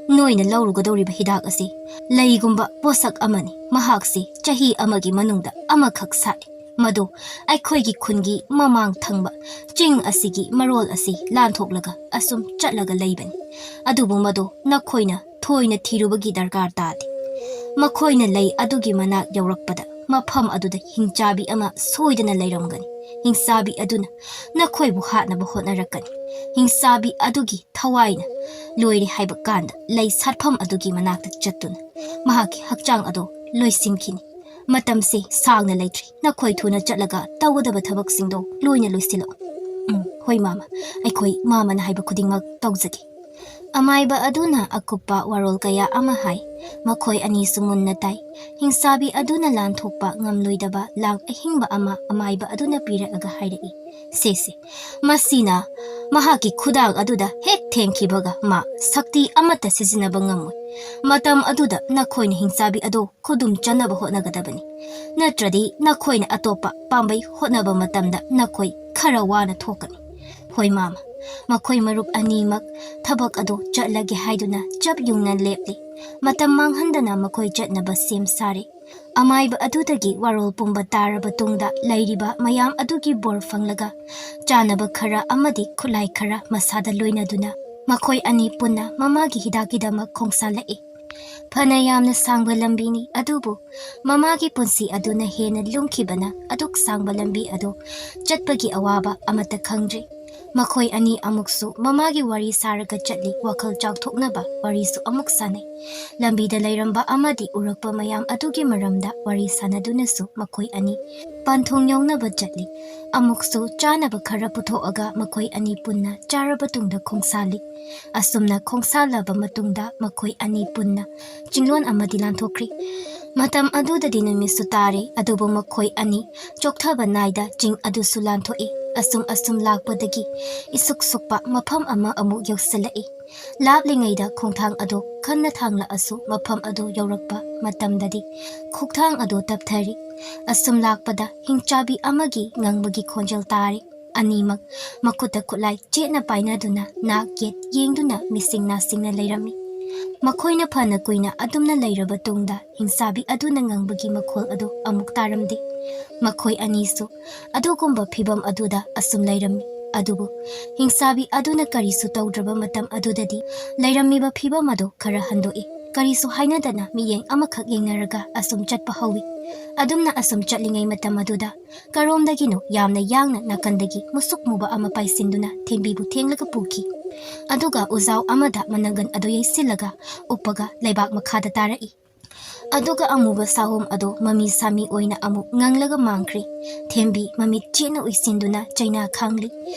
ꯅꯣꯏꯅ ꯂꯧꯔꯨꯒꯗꯧꯔꯤꯕ ꯍꯤꯗꯥꯛ ꯑꯁꯤ ꯂꯩꯒꯨꯝꯕ ꯄꯣꯠꯁꯛ ꯑꯃꯅꯤ꯫ ꯃꯍꯥꯛꯁꯤ ꯆꯍꯤ ꯑꯃꯒꯤ ꯃꯅꯨꯡꯗ ꯑꯃꯈꯛ ꯁꯥꯠꯂꯤ꯫ ꯃꯗꯨ ꯑꯩꯈꯣꯏꯒꯤ ꯈꯨꯟꯒꯤ ꯃꯃꯥꯡ ꯊꯪꯕ ꯆꯤꯡ ꯑꯁꯤꯒꯤ ꯃꯔꯣꯜ ꯑꯁꯤ ꯂꯥꯟꯊꯣꯛꯂꯒ ꯑꯁꯨꯝ ꯆꯠꯂꯒ ꯂꯩꯕꯅꯤ꯫ ꯑꯗꯨꯕꯨ ꯃꯗꯨ ꯅꯈꯣꯏꯅ ꯊꯣꯏꯅ ꯊꯤꯔꯨꯕꯒꯤ ꯗꯔꯀꯥꯔ ꯇꯥꯗꯦ꯫ ꯃꯈꯣꯏꯅ ꯂꯩ ꯑꯗꯨꯒꯤ ꯃꯅꯥꯛ ꯌꯧꯔꯛꯄꯗ ꯃꯐꯝ ꯑꯗꯨꯗ ꯍꯤꯡꯆꯥꯕꯤ ꯑꯃ ꯁꯣꯏꯗꯅ ꯂꯩꯔꯝꯒꯅꯤ꯫ ꯍꯤꯡꯆꯥꯕꯤ ꯑꯗꯨꯅ ꯅꯈꯣꯏꯕꯨ ꯍꯥꯠꯅꯕ ꯍꯣꯠꯅꯔꯛꯀꯅꯤ꯫ ꯍꯤꯡꯆꯥꯕꯤ ꯑꯗꯨꯒꯤ ꯊꯋꯥꯏꯅ ꯂꯣꯏꯔꯦ ꯍꯥꯏꯕ ꯀꯥꯟꯗ ꯂꯩ ꯁꯥꯠꯐꯝ ꯑꯗꯨꯒꯤ ꯃꯅꯥꯛꯇ ꯆꯠꯇꯨꯅ ꯃꯍꯥꯛꯀꯤ ꯍꯛꯆꯥꯡ ꯑꯗꯨ ꯂꯣꯏꯁꯤꯟꯈꯤꯅꯤ꯫ ꯃꯇꯝꯁꯤ ꯁꯥꯡꯅ ꯂꯩꯇ꯭ꯔꯤ꯫ ꯅꯈꯣꯏ ꯊꯨꯅ ꯆꯠꯂꯒ ꯇꯧꯒꯗꯕ ꯊꯕꯛꯁꯤꯡꯗꯣ ꯂꯣꯏꯅ ꯂꯣꯏꯁꯤꯜꯂꯛꯎ꯫ "ꯎꯝ, ꯍꯣꯏ ꯃꯥꯃ, ꯑꯩꯈꯣꯏ ꯃꯥꯃꯅ ꯍꯥꯏꯕ ꯈꯨꯗꯤꯡꯃꯛ ꯇꯧꯖꯒꯦ"꯫ ꯑꯃꯥꯏꯕ ꯑꯗꯨꯅ ꯑꯀꯨꯞꯄ ꯋꯥꯔꯣꯜ ꯀꯌꯥ ꯑꯃ ꯍꯥꯏ꯫ ꯃꯈꯣꯏ ꯑꯅꯤꯁꯨ ꯃꯨꯟꯅ ꯇꯥꯏ꯫ ꯍꯤꯡꯆꯥꯕꯤ ꯑꯗꯨꯅ ꯂꯥꯟꯊꯣꯛꯄ ꯉꯝꯂꯣꯏꯗꯕ ꯂꯥꯡ ꯑꯍꯤꯡꯕ ꯑꯃ ꯑꯃꯥꯏꯕ ꯑꯗꯨꯅ ꯄꯤꯔꯛꯑꯒ ꯍꯥꯏꯔꯛꯏ, "ꯁꯦ ꯁꯦ, ꯃꯁꯤꯅ ꯃꯍꯥꯛꯀꯤ ꯈꯨꯗꯥꯡ ꯑꯗꯨꯗ ꯍꯦꯛ ꯊꯦꯡꯈꯤꯕꯒ ꯃꯥ ꯁꯛꯇꯤ ꯑꯃꯠꯇ ꯁꯤꯖꯤꯟꯅꯕ ꯉꯝꯃꯣꯏ꯫ ꯃꯇꯝ ꯑꯗꯨꯗ ꯅꯈꯣꯏꯅ ꯍꯤꯡꯆꯥꯕꯤ ꯑꯗꯨ ꯈꯨꯗꯨꯝ ꯆꯟꯅꯕ ꯍꯣꯠꯅꯒꯗꯕꯅꯤ꯫ ꯅꯠꯇ꯭ꯔꯗꯤ ꯅꯈꯣꯏꯅ ꯑꯇꯣꯞꯄ ꯄꯥꯝꯕꯩ ꯍꯣꯠꯅꯕ ꯃꯇꯝꯗ ꯅꯈꯣꯏ ꯈꯔ ꯋꯥꯅ ꯊꯣꯛꯀꯅꯤ"꯫ "ꯍꯣꯏ ꯃꯥꯃ"꯫ ꯃꯈꯣꯏ ꯃꯔꯨꯞ ꯑꯅꯤꯃꯛ ꯊꯕꯛ ꯑꯗꯨ ꯆꯠꯂꯒꯦ ꯍꯥꯏꯗꯨꯅ ꯆꯞ ꯌꯨꯡꯅ ꯂꯦꯞꯂꯤ꯫ ꯃꯇꯝ ꯃꯥꯡꯍꯟꯗꯅ ꯃꯈꯣꯏ ꯆꯠꯅꯕ ꯁꯦꯝ ꯁꯥꯔꯤ꯫ ꯑꯃꯥꯏꯕ ꯑꯗꯨꯗꯒꯤ ꯋꯥꯔꯣꯜ ꯄꯨꯝꯕ ꯇꯥꯔꯕ ꯇꯨꯡꯗ ꯂꯩꯔꯤꯕ ꯃꯌꯥꯝ ꯑꯗꯨꯒꯤ ꯕꯣꯔ ꯐꯪꯂꯒ ꯆꯥꯅꯕ ꯈꯔ ꯑꯃꯗꯤ ꯈꯨꯠꯂꯥꯏ ꯈꯔ ꯃꯁꯥꯗ ꯂꯣꯏꯅꯗꯨꯅ ꯃꯈꯣꯏ ꯑꯅꯤ ꯄꯨꯟꯅ ꯃꯃꯥꯒꯤ ꯍꯤꯗꯥꯛꯀꯤꯗꯃꯛ ꯈꯣꯡꯁꯥꯜꯂꯛꯏ꯫ ꯐꯅ ꯌꯥꯝꯅ ꯁꯥꯡꯕ ꯂꯝꯕꯤꯅꯤ, ꯑꯗꯨꯕꯨ ꯃꯃꯥꯒꯤ ꯄꯨꯟꯁꯤ ꯑꯗꯨꯅ ꯍꯦꯟꯅ ꯂꯨꯝꯈꯤꯕꯅ ꯑꯗꯨꯛ ꯁꯥꯡꯕ ꯂꯝꯕꯤ ꯑꯗꯨ ꯆꯠꯄꯒꯤ ꯑꯋꯥꯕ ꯑꯃꯠꯇ ꯈꯪꯗ꯭ꯔꯤ꯫ ꯃꯈꯣꯏ ꯑꯅꯤ ꯑꯃꯨꯛꯁꯨ ꯃꯃꯥꯒꯤ ꯋꯥꯔꯤ ꯁꯥꯔꯒ ꯆꯠꯂꯤ, ꯋꯥꯈꯜ ꯆꯥꯎꯊꯣꯛꯅꯕ ꯋꯥꯔꯤꯁꯨ ꯑꯃꯨꯛ ꯁꯥꯟꯅꯩ꯫ ꯂꯝꯕꯤꯗ ꯂꯩꯔꯝꯕ ꯑꯃꯗꯤ ꯎꯔꯛꯄ ꯃꯌꯥꯝ ꯑꯗꯨꯒꯤ ꯃꯔꯝꯗ ꯋꯥꯔꯤ ꯁꯥꯟꯅꯗꯨꯅꯁꯨ ꯃꯈꯣꯏ ꯑꯅꯤ ꯄꯟꯊꯨꯡ ꯌꯧꯅꯕ ꯆꯠꯂꯤ꯫ ꯑꯃꯨꯛꯁꯨ ꯆꯥꯅꯕ ꯈꯔ ꯄꯨꯊꯣꯛꯑꯒ ꯃꯈꯣꯏ ꯑꯅꯤ ꯄꯨꯟꯅ ꯆꯥꯔꯕ ꯇꯨꯡꯗ ꯈꯣꯡꯁꯥꯜꯂꯤ꯫ ꯑꯁꯨꯝꯅ ꯈꯣꯡꯁꯥꯜꯂꯕ ꯃꯇꯨꯡꯗ ꯃꯈꯣꯏ ꯑꯅꯤ ꯄꯨꯟꯅ ꯆꯤꯡꯂꯣꯟ ꯑꯃꯗꯤ ꯂꯥꯟꯊꯣꯛꯈ꯭ꯔꯤ꯫ ꯃꯇꯝ ꯑꯗꯨꯗꯗꯤ ꯅꯨꯃꯤꯠꯁꯨ ꯇꯥꯔꯦ, ꯑꯗꯨꯕꯨ ꯃꯈꯣꯏ ꯑꯅꯤ ꯆꯣꯛꯊꯕ ꯅꯥꯏꯗ ꯆꯤꯡ ꯑꯗꯨꯁꯨ ꯂꯥꯟꯊꯣꯛꯏ꯫ ꯑꯁꯨꯝ ꯑꯁꯨꯝ ꯂꯥꯛꯄꯗꯒꯤ ꯏꯁꯨꯛ ꯁꯨꯛꯄ ꯃꯐꯝ ꯑꯃ ꯑꯃꯨꯛ ꯌꯧꯁꯤꯜꯂꯛꯏ꯫ ꯂꯥꯞꯂꯤꯉꯩꯗ ꯈꯣꯡꯊꯥꯡ ꯑꯗꯨ ꯈꯟꯅ ꯊꯥꯡꯂꯛꯑꯁꯨ ꯃꯐꯝ ꯑꯗꯨ ꯌꯧꯔꯛꯄ ꯃꯇꯝꯗꯗꯤ ꯈꯣꯡꯊꯥꯡ ꯑꯗꯨ ꯇꯞꯊꯔꯤ꯫ ꯑꯁꯨꯝ ꯂꯥꯛꯄꯗ ꯍꯤꯡꯆꯥꯕꯤ ꯑꯃꯒꯤ ꯉꯪꯕꯒꯤ ꯈꯣꯟꯖꯦꯜ ꯇꯥꯔꯤ꯫ ꯑꯅꯤꯃꯛ ꯃꯈꯨꯠꯇ ꯈꯨꯠꯂꯥꯏ ꯆꯦꯠꯅ ꯄꯥꯏꯅꯗꯨꯅ ꯅꯥꯛ ꯌꯦꯠ ꯌꯦꯡꯗꯨꯅ ꯃꯤꯁꯤꯡ ꯅꯥꯁꯤꯡꯅ ꯂꯩꯔꯝꯃꯤ꯫ ꯃꯈꯣꯏꯅ ꯐꯅ ꯀꯨꯏꯅ ꯑꯗꯨꯝꯅ ꯂꯩꯔꯕ ꯇꯨꯡꯗ, ꯍꯤꯡꯆꯥꯕꯤ ꯑꯗꯨꯅ ꯉꯥꯡꯕꯒꯤ ꯃꯈꯣꯜ ꯑꯗꯨ ꯑꯃꯨꯛ ꯇꯥꯔꯝꯗꯦ꯫ ꯃꯈꯣꯏ ꯑꯅꯤꯁꯨ ꯑꯗꯨꯒꯨꯝꯕ ꯐꯤꯚꯝ ꯑꯗꯨꯗ ꯑꯁꯨꯝ ꯂꯩꯔꯝꯃꯤ꯫ ꯑꯗꯨꯕꯨ ꯍꯤꯡꯆꯥꯕꯤ ꯑꯗꯨꯅ ꯀꯔꯤꯁꯨ ꯇꯧꯗ꯭ꯔꯕ ꯃꯇꯝ ꯑꯗꯨꯗꯗꯤ, ꯂꯩꯔꯝꯃꯤꯕ ꯐꯤꯚꯝ ꯑꯗꯨ ꯈꯔ ꯍꯟꯗꯣꯛꯏ꯫ ꯀꯔꯤꯁꯨ ꯍꯥꯏꯅꯗꯅ ꯃꯤꯠꯌꯦꯡ ꯑꯃꯈꯛ ꯌꯦꯡꯅꯔꯒ ꯑꯁꯨꯝ ꯆꯠꯄ ꯍꯧꯏ꯫ ꯑꯗꯨꯝꯅ ꯑꯁꯨꯝ ꯆꯠꯂꯤꯉꯩ ꯃꯇꯝ ꯑꯗꯨꯗ, ꯀꯔꯣꯝꯗꯒꯤꯅꯣ ꯌꯥꯝꯅ ꯌꯥꯡꯅ ꯅꯥꯀꯟꯗꯒꯤ ꯃꯨꯁꯨꯛ ꯃꯨꯕ ꯑꯃ ꯄꯥꯏꯁꯤꯟꯗꯨꯅ ꯊꯦꯝꯕꯤꯕꯨ ꯊꯦꯡꯂꯒ ꯄꯨꯈꯤ꯫ ꯑꯗꯨꯒ ꯎꯖꯥꯎ ꯑꯃꯗ ꯃꯅꯪꯒꯟ ꯑꯗꯨ ꯌꯩꯁꯤꯜꯂꯒ ꯎꯞꯄꯒ ꯂꯩꯕꯥꯛ ꯃꯈꯥꯗ ꯇꯥꯔꯛꯏ꯫ ꯑꯗꯨꯒ ꯑꯃꯨꯕ ꯁꯥꯍꯣꯝ ꯑꯗꯨ ꯃꯃꯤ ꯁꯥꯃꯤ ꯑꯣꯏꯅ ꯑꯃꯨꯛ ꯉꯪꯂꯒ ꯃꯥꯡꯈ꯭ꯔꯦ꯫ ꯊꯦꯝꯕꯤ ꯃꯃꯤꯠ ꯆꯦꯠꯅ ꯎꯏꯁꯤꯟꯗꯨꯅ ꯆꯩꯅꯥ ꯈꯥꯡꯂꯤ꯫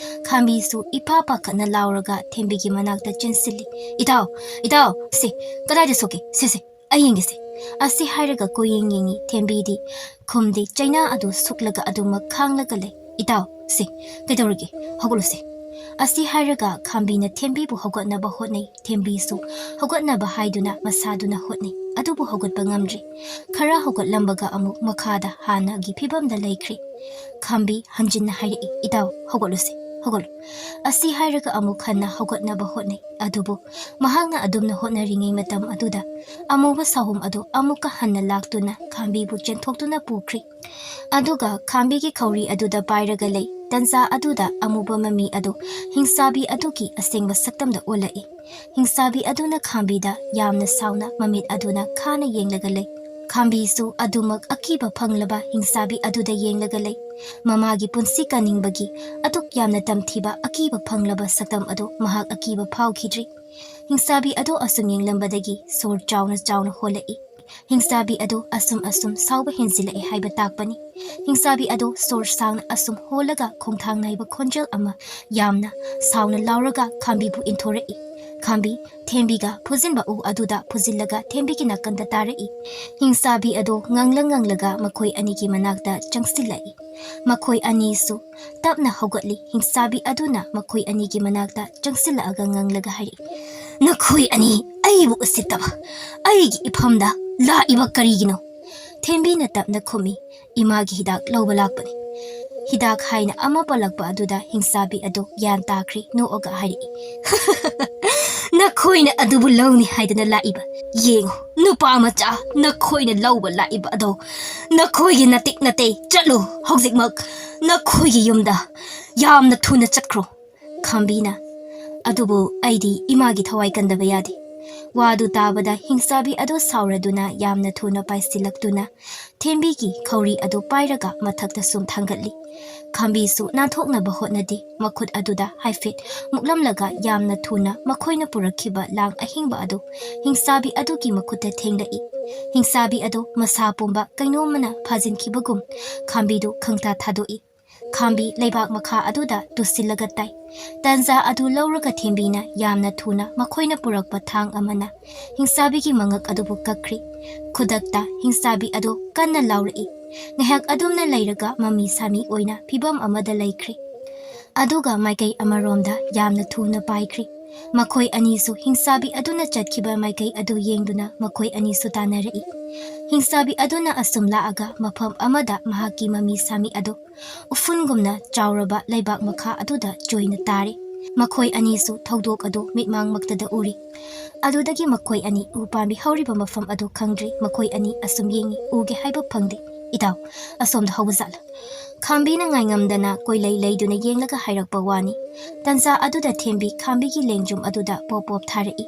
ꯈꯥꯝꯕꯤꯁꯨ ꯏꯄꯥ ꯄꯥꯈꯠꯅ ꯂꯥꯎꯔꯒ ꯊꯦꯝꯕꯤꯒꯤ ꯃꯅꯥꯛꯇ ꯆꯦꯟꯁꯤꯜꯂꯤ꯫ "ꯏꯇꯥꯎ, ꯏꯇꯥꯎ, ꯁꯦ, ꯀꯗꯥꯏꯗ ꯁꯣꯛꯀꯦ? ꯁꯦ, ꯁꯦ, ꯑꯩ ꯌꯦꯡꯒꯦꯁꯦ"꯫ ꯑꯁꯤ ꯍꯥꯏꯔꯒ ꯀꯣꯏꯌꯦꯡ ꯌꯦꯡꯉꯤ ꯊꯦꯝꯕꯤꯗꯤ꯫ ꯈꯨꯝꯗꯦ, ꯆꯩꯅꯥ ꯑꯗꯨ ꯁꯨꯛꯂꯒ ꯑꯗꯨꯃꯛ ꯈꯥꯡꯂꯒ ꯂꯩ꯫ "ꯏꯇꯥꯎ, ꯁꯦ, ꯀꯩꯗꯧꯔꯒꯦ? ꯍꯧꯒꯠꯂꯨꯁꯦ"꯫ ꯑꯁꯤ ꯍꯥꯏꯔꯒ ꯈꯥꯝꯕꯤꯅ ꯊꯦꯝꯕꯤꯕꯨ ꯍꯧꯒꯠꯅꯕ ꯍꯣꯠꯅꯩ꯫ ꯊꯦꯝꯕꯤꯁꯨ ꯍꯧꯒꯠꯅꯕ ꯍꯥꯏꯗꯨꯅ ꯃꯁꯥꯗꯨꯅ ꯍꯣꯠꯅꯩ, ꯑꯗꯨꯕꯨ ꯍꯧꯒꯠꯄ ꯉꯝꯗ꯭ꯔꯤ꯫ ꯈꯔ ꯍꯧꯒꯠꯂꯝꯕꯒ ꯑꯃꯨꯛ ꯃꯈꯥꯗ ꯍꯥꯟꯅꯒꯤ ꯐꯤꯕꯝꯗ ꯂꯩꯈ꯭ꯔꯦ꯫ ꯈꯥꯝꯕꯤ ꯍꯟꯖꯤꯟꯅ ꯍꯥꯏꯔꯛꯏ, "ꯏꯇꯥꯎ, ꯍꯧꯒꯠꯂꯨꯁꯦ, ꯍꯧꯒꯠꯂꯨ"꯫ ꯑꯁꯤ ꯍꯥꯏꯔꯒ ꯑꯃꯨꯛ ꯍꯟꯅ ꯍꯧꯒꯠꯅꯕ ꯍꯣꯠꯅꯩ꯫ ꯑꯗꯨꯕꯨ ꯃꯍꯥꯛꯅ ꯑꯗꯨꯝꯅ ꯍꯣꯠꯅꯔꯤꯉꯩ ꯃꯇꯝ ꯑꯗꯨꯗ, ꯑꯃꯨꯕ ꯁꯥꯍꯣꯝ ꯑꯗꯨ ꯑꯃꯨꯛꯀ ꯍꯟꯅ ꯂꯥꯛꯇꯨꯅ ꯈꯥꯝꯕꯤꯕꯨ ꯆꯦꯟꯊꯣꯛꯇꯨꯅ ꯄꯨꯈ꯭ꯔꯦ꯫ ꯑꯗꯨꯒ ꯈꯥꯝꯕꯤꯒꯤ ꯈꯧꯔꯤ ꯑꯗꯨꯗ ꯄꯥꯏꯔꯒ ꯂꯩ꯫ ꯇꯟꯖꯥ ꯑꯗꯨꯗ ꯑꯃꯨꯕ ꯃꯃꯤ ꯑꯗꯨ ꯍꯤꯡꯆꯥꯕꯤ ꯑꯗꯨꯒꯤ ꯑꯁꯦꯡꯕ ꯁꯛꯇꯝꯗ ꯑꯣꯜꯂꯛꯏ꯫ ꯍꯤꯡꯆꯥꯕꯤ ꯑꯗꯨꯅ ꯈꯥꯝꯕꯤꯗ ꯌꯥꯝꯅ ꯁꯥꯎꯅ ꯃꯃꯤꯠ ꯑꯗꯨꯅ ꯈꯥꯅ ꯌꯦꯡꯂꯒ ꯂꯩ꯫ ꯈꯥꯝꯕꯤꯁꯨ ꯑꯗꯨꯃꯛ ꯑꯀꯤꯕ ꯐꯪꯂꯕ ꯍꯤꯡꯆꯥꯕꯤ ꯑꯗꯨꯗ ꯌꯦꯡꯂꯒ ꯂꯩ꯫ ꯃꯃꯥꯒꯤ ꯄꯨꯟꯁꯤ ꯀꯟꯅꯤꯡꯕꯒꯤ ꯑꯗꯨꯛ ꯌꯥꯝꯅ ꯇꯝꯊꯤꯕ ꯑꯀꯤꯕ ꯐꯪꯂꯕ ꯁꯛꯇꯝ ꯑꯗꯨ ꯃꯍꯥꯛ ꯑꯀꯤꯕ ꯐꯥꯎꯈꯤꯗ꯭ꯔꯤ꯫ ꯍꯤꯡꯆꯥꯕꯤ ꯑꯗꯨ ꯑꯁꯨꯝ ꯌꯦꯡꯂꯝꯕꯗꯒꯤ ꯁꯣꯔ ꯆꯥꯎꯅ ꯆꯥꯎꯅ ꯍꯣꯜꯂꯛꯏ꯫ ꯍꯤꯡꯆꯥꯕꯤ ꯑꯗꯨ ꯑꯁꯨꯝ ꯑꯁꯨꯝ ꯁꯥꯎꯕ ꯍꯦꯟꯖꯤꯜꯂꯛꯑꯦ ꯍꯥꯏꯕ ꯇꯥꯛꯄꯅꯤ꯫ ꯍꯤꯡꯆꯥꯕꯤ ꯑꯗꯨ ꯁꯣꯔ ꯁꯥꯡꯅ ꯑꯁꯨꯝ ꯍꯣꯜꯂꯒ ꯈꯣꯡꯊꯥꯡ ꯅꯥꯏꯕ ꯈꯣꯟꯖꯦꯜ ꯑꯃ ꯌꯥꯝꯅ ꯁꯥꯎꯅ ꯂꯥꯎꯔꯒ ꯈꯥꯝꯕꯤꯕꯨ ꯏꯟꯊꯣꯔꯛꯏ꯫ ꯈꯥꯝꯕꯤ ꯊꯦꯝꯕꯤꯒ ꯐꯨꯖꯤꯟꯕ ꯎ ꯑꯗꯨꯗ ꯐꯨꯖꯤꯜꯂꯒ ꯊꯦꯝꯕꯤꯒꯤ ꯅꯥꯀꯟꯗ ꯇꯥꯔꯛꯏ꯫ ꯍꯤꯡꯆꯥꯕꯤ ꯑꯗꯨ ꯉꯪꯂ ꯉꯪꯂꯒ ꯃꯈꯣꯏ ꯑꯅꯤꯒꯤ ꯃꯅꯥꯛꯇ ꯆꯪꯁꯤꯜꯂꯛꯏ꯫ ꯃꯈꯣꯏ ꯑꯅꯤꯁꯨ ꯇꯞꯅ ꯍꯧꯒꯠꯂꯤ꯫ ꯍꯤꯡꯆꯥꯕꯤ ꯑꯗꯨꯅ ꯃꯈꯣꯏ ꯑꯅꯤꯒꯤ ꯃꯅꯥꯛꯇ ꯆꯪꯁꯤꯜꯂꯛꯑꯒ ꯉꯪꯂꯒ ꯍꯥꯏꯔꯛꯏ, "ꯅꯈꯣꯏ ꯑꯅꯤ ꯑꯩꯕꯨ ꯎꯁꯤꯠꯇꯕ, ꯑꯩꯒꯤ ꯏꯐꯝꯗ ꯂꯥꯛꯏꯕ ꯀꯔꯤꯒꯤꯅꯣ?" ꯊꯦꯝꯕꯤꯅ ꯇꯞꯅ ꯈꯨꯝꯃꯤ, "ꯏꯃꯥꯒꯤ ꯍꯤꯗꯥꯛ ꯂꯧꯕ ꯂꯥꯛꯄꯅꯤ"꯫ ꯍꯤꯗꯥꯛ ꯍꯥꯏꯅ ꯑꯃ ꯄꯜꯂꯛꯄ ꯑꯗꯨꯗ ꯍꯤꯡꯆꯥꯕꯤ ꯑꯗꯨ ꯒ꯭ꯌꯥꯟ ꯇꯥꯈ꯭ꯔꯦ, ꯅꯣꯛꯑꯒ ꯍꯥꯏꯔꯛꯏ, "ꯅꯈꯣꯏꯅ ꯑꯗꯨꯕꯨ ꯂꯧꯅꯤ ꯍꯥꯏꯗꯅ ꯂꯥꯛꯏꯕ? ꯌꯦꯡꯉꯨ, ꯅꯨꯄꯥ ꯃꯆꯥ, ꯅꯈꯣꯏꯅ ꯂꯧꯕ ꯂꯥꯛꯏꯕ ꯑꯗꯣ ꯅꯈꯣꯏꯒꯤ ꯅꯇꯤꯛ ꯅꯇꯩ꯫ ꯆꯠꯂꯨ ꯍꯧꯖꯤꯛꯃꯛ ꯅꯈꯣꯏꯒꯤ ꯌꯨꯝꯗ꯫ ꯌꯥꯝꯅ ꯊꯨꯅ ꯆꯠꯈ꯭ꯔꯣ꯫" ꯈꯥꯝꯕꯤꯅ, "ꯑꯗꯨꯕꯨ ꯑꯩꯗꯤ ꯏꯃꯥꯒꯤ ꯊꯋꯥꯏ ꯀꯟꯗꯕ ꯌꯥꯗꯦ꯫" ꯋꯥꯗꯨ ꯇꯥꯕꯗ ꯍꯤꯡꯆꯥꯕꯤ ꯑꯗꯨ ꯁꯥꯎꯔꯗꯨꯅ ꯌꯥꯝꯅ ꯊꯨꯅ ꯄꯥꯏꯁꯤꯜꯂꯛꯇꯨꯅ ꯊꯦꯝꯕꯤꯒꯤ ꯈꯧꯔꯤ ꯑꯗꯨ ꯄꯥꯏꯔꯒ ꯃꯊꯛꯇ ꯁꯨꯝ ꯊꯥꯡꯒꯠꯂꯤ꯫ ꯈꯥꯝꯕꯤꯁꯨ ꯅꯥꯟꯊꯣꯛꯅꯕ ꯍꯣꯠꯅꯗꯦ꯫ ꯃꯈꯨꯠ ꯑꯗꯨꯗ ꯍꯥꯏꯐꯦꯠ ꯃꯨꯛꯂꯝꯂꯒ ꯌꯥꯝꯅ ꯊꯨꯅ ꯃꯈꯣꯏꯅ ꯄꯨꯔꯛꯈꯤꯕ ꯂꯥꯡ ꯑꯍꯤꯡꯕ ꯑꯗꯨ ꯍꯤꯡꯆꯥꯕꯤ ꯑꯗꯨꯒꯤ ꯃꯈꯨꯠꯇ ꯊꯦꯡꯂꯛꯏ꯫ ꯍꯤꯡꯆꯥꯕꯤ ꯑꯗꯨ ꯃꯁꯥ ꯄꯨꯝꯕ ꯀꯩꯅꯣꯝꯃꯅ ꯐꯥꯖꯤꯟꯈꯤꯕꯒꯨꯝ ꯈꯥꯝꯕꯤꯗꯨ ꯈꯪꯇꯥ ꯊꯥꯗꯣꯛꯏ꯫ ꯈꯥꯝꯕꯤ ꯂꯩꯕꯥꯛ ꯃꯈꯥ ꯑꯗꯨꯗ ꯇꯨꯁꯤꯜꯂꯒ ꯇꯥꯏ꯫ ꯇꯥꯟꯖꯥ ꯑꯗꯨ ꯂꯧꯔꯒ ꯊꯦꯝꯕꯤꯅ ꯌꯥꯝꯅ ꯊꯨꯅ ꯃꯈꯣꯏꯅ ꯄꯨꯔꯛꯄ ꯊꯥꯡ ꯑꯃꯅ ꯍꯤꯡꯆꯥꯕꯤꯒꯤ ꯃꯉꯛ ꯑꯗꯨꯕꯨ ꯀꯛꯈ꯭ꯔꯤ꯫ ꯈꯨꯗꯛꯇ ꯍꯤꯡꯆꯥꯕꯤ ꯑꯗꯨ ꯀꯟꯅ ꯂꯥꯎꯔꯛꯏ꯫ ꯉꯥꯏꯍꯥꯛ ꯑꯗꯨꯝꯅ ꯂꯩꯔꯒ ꯃꯃꯤ ꯁꯥꯃꯤ ꯑꯣꯏꯅ ꯐꯤꯕꯝ ꯑꯃꯗ ꯂꯩꯈ꯭ꯔꯤ꯫ ꯑꯗꯨꯒ ꯃꯥꯏꯀꯩ ꯑꯃꯔꯣꯝꯗ ꯌꯥꯝꯅ ꯊꯨꯅ ꯄꯥꯏꯈ꯭ꯔꯤ꯫ ꯃꯈꯣꯏ ꯑꯅꯤꯁꯨ ꯍꯤꯡꯆꯥꯕꯤ ꯑꯗꯨꯅ ꯆꯠꯈꯤꯕ ꯃꯥꯏꯀꯩ ꯑꯗꯨ ꯌꯦꯡꯗꯨꯅ ꯃꯈꯣꯏ ꯑꯅꯤꯁꯨ ꯇꯥꯟꯅꯔꯛꯏ꯫ ꯍꯤꯡꯆꯥꯕꯤ ꯑꯗꯨꯅ ꯑꯁꯨꯝ ꯂꯥꯛꯑꯒ ꯃꯐꯝ ꯑꯃꯗ ꯃꯍꯥꯛꯀꯤ ꯃꯃꯤ ꯁꯥꯃꯤ ꯑꯗꯨ ꯎꯐꯨꯟꯒꯨꯝꯅ ꯆꯥꯎꯔꯕ ꯂꯩꯕꯥꯛ ꯃꯈꯥ ꯑꯗꯨꯗ ꯆꯣꯏꯅ ꯇꯥꯔꯦ꯫ ꯃꯈꯣꯏ ꯑꯅꯤꯁꯨ ꯊꯧꯗꯣꯛ ꯑꯗꯨ ꯃꯤꯠꯃꯥꯡꯃꯛꯇꯗ ꯎꯔꯤ꯫ ꯑꯗꯨꯗꯒꯤ ꯃꯈꯣꯏ ꯑꯅꯤ ꯎ ꯄꯥꯝꯕꯤ ꯍꯧꯔꯤꯕ ꯃꯐꯝ ꯑꯗꯨ ꯈꯪꯗ꯭ꯔꯤ꯫ ꯃꯈꯣꯏ ꯑꯅꯤ ꯑꯁꯨꯝ ꯌꯦꯡꯉꯤ, ꯎꯒꯦ ꯍꯥꯏꯕ ꯐꯪꯗꯦ꯫ "ꯏꯇꯥꯎ, ꯑꯁꯣꯝꯗ ꯍꯧꯕ ꯖꯥꯠꯂ?" ꯈꯥꯝꯕꯤꯅ ꯉꯥꯏꯉꯝꯗꯅ ꯀꯣꯏꯂꯩ ꯂꯩꯗꯨꯅ ꯌꯦꯡꯂꯒ ꯍꯥꯏꯔꯛꯄ ꯋꯥꯅꯤ꯫ ꯇꯟꯖꯥ ꯑꯗꯨꯗ ꯊꯦꯝꯕꯤ ꯈꯥꯝꯕꯤꯒꯤ ꯂꯦꯡꯖꯨꯝ ꯑꯗꯨꯗ ꯄꯣꯞ ꯄꯣꯞ ꯊꯥꯔꯛꯏ꯫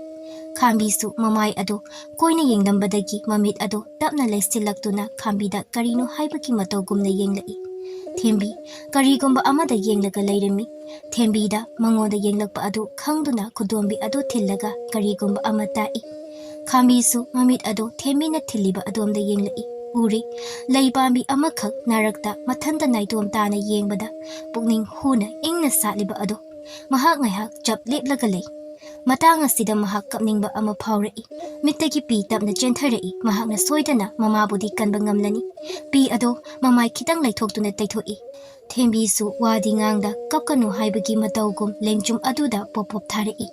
ꯈꯥꯝꯕꯤꯁꯨ ꯃꯃꯥꯏ ꯑꯗꯨ ꯀꯣꯏꯅ ꯌꯦꯡꯂꯝꯕꯗꯒꯤ ꯃꯃꯤꯠ ꯑꯗꯨ ꯇꯞꯅ ꯂꯩꯁꯤꯜꯂꯛꯇꯨꯅ ꯈꯥꯝꯕꯤꯗ ꯀꯔꯤꯅꯣ ꯍꯥꯏꯕꯒꯤ ꯃꯇꯧꯒꯨꯝꯅ ꯌꯦꯡꯂꯛꯏ꯫ ꯊꯦꯝꯕꯤ, ꯀꯔꯤꯒꯨꯝꯕ ꯑꯃꯗ ꯌꯦꯡꯂꯒ ꯂꯩꯔꯝꯃꯤ꯫ ꯊꯦꯝꯕꯤꯗ ꯃꯉꯣꯟꯗ ꯌꯦꯡꯂꯛꯄ ꯑꯗꯨ ꯈꯪꯗꯨꯅ ꯈꯨꯗꯣꯝꯕꯤ ꯑꯗꯨ ꯊꯤꯜꯂꯒ ꯀꯔꯤꯒꯨꯝꯕ ꯑꯃ ꯇꯥꯛꯏ꯫ ꯈꯥꯝꯕꯤꯁꯨ ꯃꯃꯤꯠ ꯑꯗꯨ ꯊꯦꯝꯕꯤꯅ ꯊꯤꯜꯂꯤꯕ ꯑꯗꯣꯝꯗ ꯌꯦꯡꯂꯛꯏ꯫ ꯎꯔꯤ, ꯂꯩ ꯄꯥꯝꯕꯤ ꯑꯃꯈꯛ ꯅꯥꯔꯛꯇ ꯃꯊꯟꯇ ꯅꯥꯏꯇꯣꯝ ꯇꯥꯅ ꯌꯦꯡꯕꯗ ꯄꯨꯛꯅꯤꯡ ꯍꯨꯅ ꯏꯪꯅ ꯁꯥꯠꯂꯤꯕ ꯑꯗꯣ꯫ ꯃꯍꯥꯛ ꯉꯥꯏꯍꯥꯛ ꯆꯞ ꯂꯦꯞꯂꯒ ꯂꯩ꯫ ꯃꯇꯥꯡ ꯑꯁꯤꯗ ꯃꯍꯥꯛ ꯀꯞꯅꯤꯡꯕ ꯑꯃ ꯐꯥꯎꯔꯛꯏ꯫ ꯃꯤꯠꯇꯒꯤ ꯄꯤ ꯇꯞꯅ ꯆꯦꯟꯊꯔꯛꯏ꯫ ꯃꯍꯥꯛꯅ ꯁꯣꯏꯗꯅ ꯃꯃꯥꯕꯨꯗꯤ ꯀꯟꯕ ꯉꯝꯂꯅꯤ꯫ ꯄꯤ ꯑꯗꯣ ꯃꯃꯥꯏ ꯈꯤꯇꯪ ꯂꯩꯊꯣꯛꯇꯨꯅ ꯇꯩꯊꯣꯛꯏ꯫ ꯊꯦꯝꯕꯤꯁꯨ ꯋꯥꯗꯤ ꯉꯥꯡꯗ ꯀꯞꯀꯅꯨ ꯍꯥꯏꯕꯒꯤ ꯃꯇꯧꯒꯨꯝ ꯂꯦꯡꯖꯨꯝ ꯑꯗꯨꯗ ꯄꯣꯞ ꯄꯣꯞ ꯊꯥꯔꯛꯏ꯫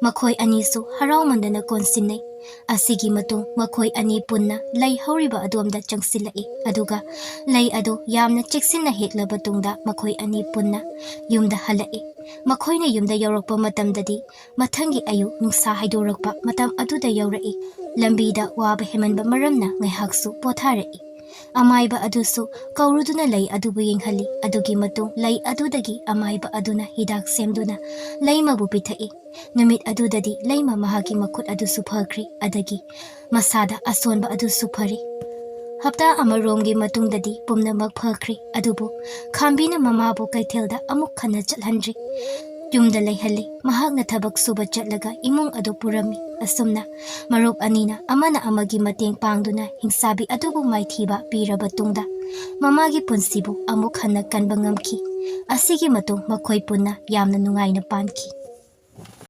ꯃꯈꯣꯏ ꯑꯅꯤꯁꯨ ꯍꯔꯥꯎꯃꯟꯗꯅ ꯀꯣꯟꯁꯤꯟꯅꯩ꯫ ꯑꯁꯤꯒꯤ ꯃꯇꯨꯡ ꯃꯈꯣꯏ ꯑꯅꯤ ꯄꯨꯟꯅ ꯂꯩ ꯍꯧꯔꯤꯕ ꯑꯗꯣꯝꯗ ꯆꯪꯁꯤꯜꯂꯛꯏ, ꯑꯗꯨꯒ ꯂꯩ ꯑꯗꯨ ꯌꯥꯝꯅ ꯆꯦꯛꯁꯤꯟꯅ ꯍꯦꯛꯂꯕ ꯇꯨꯡꯗ ꯃꯈꯣꯏ ꯑꯅꯤ ꯄꯨꯟꯅ ꯌꯨꯝꯗ ꯍꯜꯂꯛꯏ꯫ ꯃꯈꯣꯏꯅ ꯌꯨꯝꯗ ꯌꯧꯔꯛꯄ ꯃꯇꯝꯗꯗꯤ ꯃꯊꯪꯒꯤ ꯑꯌꯨꯛ ꯅꯨꯡꯁꯥ ꯍꯥꯏꯗꯣꯔꯛꯄ ꯃꯇꯝ ꯑꯗꯨꯗ ꯌꯧꯔꯛꯏ꯫ ꯂꯝꯕꯤꯗ ꯋꯥꯕ ꯍꯦꯟꯃꯟꯕ ꯃꯔꯝꯅ ꯉꯥꯏꯍꯥꯛꯁꯨ ꯄꯣꯊꯥꯔꯛꯏ꯫ ꯑꯃꯥꯏꯕ ꯑꯗꯨꯁꯨ ꯀꯧꯔꯨꯗꯨꯅ ꯂꯩ ꯑꯗꯨꯕꯨ ꯌꯦꯡꯍꯜꯂꯤ꯫ ꯑꯗꯨꯒꯤ ꯃꯇꯨꯡ ꯂꯩ ꯑꯗꯨꯗꯒꯤ ꯑꯃꯥꯏꯕ ꯑꯗꯨꯅ ꯍꯤꯗꯥꯛ ꯁꯦꯝꯗꯨꯅ ꯂꯩꯃꯕꯨ ꯄꯤꯊꯛꯏ꯫ ꯅꯨꯃꯤꯠ ꯑꯗꯨꯗꯗꯤ ꯂꯩꯃ ꯃꯍꯥꯛꯀꯤ ꯃꯈꯨꯠ ꯑꯗꯨꯁꯨ ꯐꯈ꯭ꯔꯤ, ꯑꯗꯒꯤ ꯃꯁꯥꯗ ꯑꯁꯣꯟꯕ ꯑꯗꯨꯁꯨ ꯐꯔꯤ꯫ ꯍꯞꯇꯥ ꯑꯃꯔꯣꯝꯒꯤ ꯃꯇꯨꯡꯗꯗꯤ ꯄꯨꯝꯅꯃꯛ ꯐꯈ꯭ꯔꯤ, ꯑꯗꯨꯕꯨ ꯈꯥꯝꯕꯤꯅ ꯃꯃꯥꯕꯨ ꯀꯩꯊꯦꯜꯗ ꯑꯃꯨꯛ ꯍꯟꯅ ꯆꯠꯍꯟꯗ꯭ꯔꯤ꯫ ꯌꯨꯝꯗ ꯂꯩꯍꯜꯂꯤ꯫ ꯃꯍꯥꯛꯅ ꯊꯕꯛ ꯁꯨꯕ ꯆꯠꯂꯒ ꯏꯃꯨꯡ ꯑꯗꯨ ꯄꯨꯔꯝꯃꯤ꯫ ꯑꯁꯨꯝꯅ ꯃꯔꯨꯞ ꯑꯅꯤꯅ ꯑꯃꯅ ꯑꯃꯒꯤ ꯃꯇꯦꯡ ꯄꯥꯡꯗꯨꯅ ꯍꯤꯡꯆꯥꯕꯤ ꯑꯗꯨꯕꯨ ꯃꯥꯏꯊꯤꯕ ꯄꯤꯔꯕ ꯇꯨꯡꯗ ꯃꯃꯥꯒꯤ ꯄꯨꯟꯁꯤꯕꯨ ꯑꯃꯨꯛ ꯍꯟꯅ ꯀꯟꯕ ꯉꯝꯈꯤ꯫ ꯑꯁꯤꯒꯤ ꯃꯇꯨꯡ ꯃꯈꯣꯏ ꯄꯨꯟꯅ ꯌꯥꯝꯅ ꯅꯨꯡꯉꯥꯏꯅ ꯄꯥꯟꯈꯤ꯫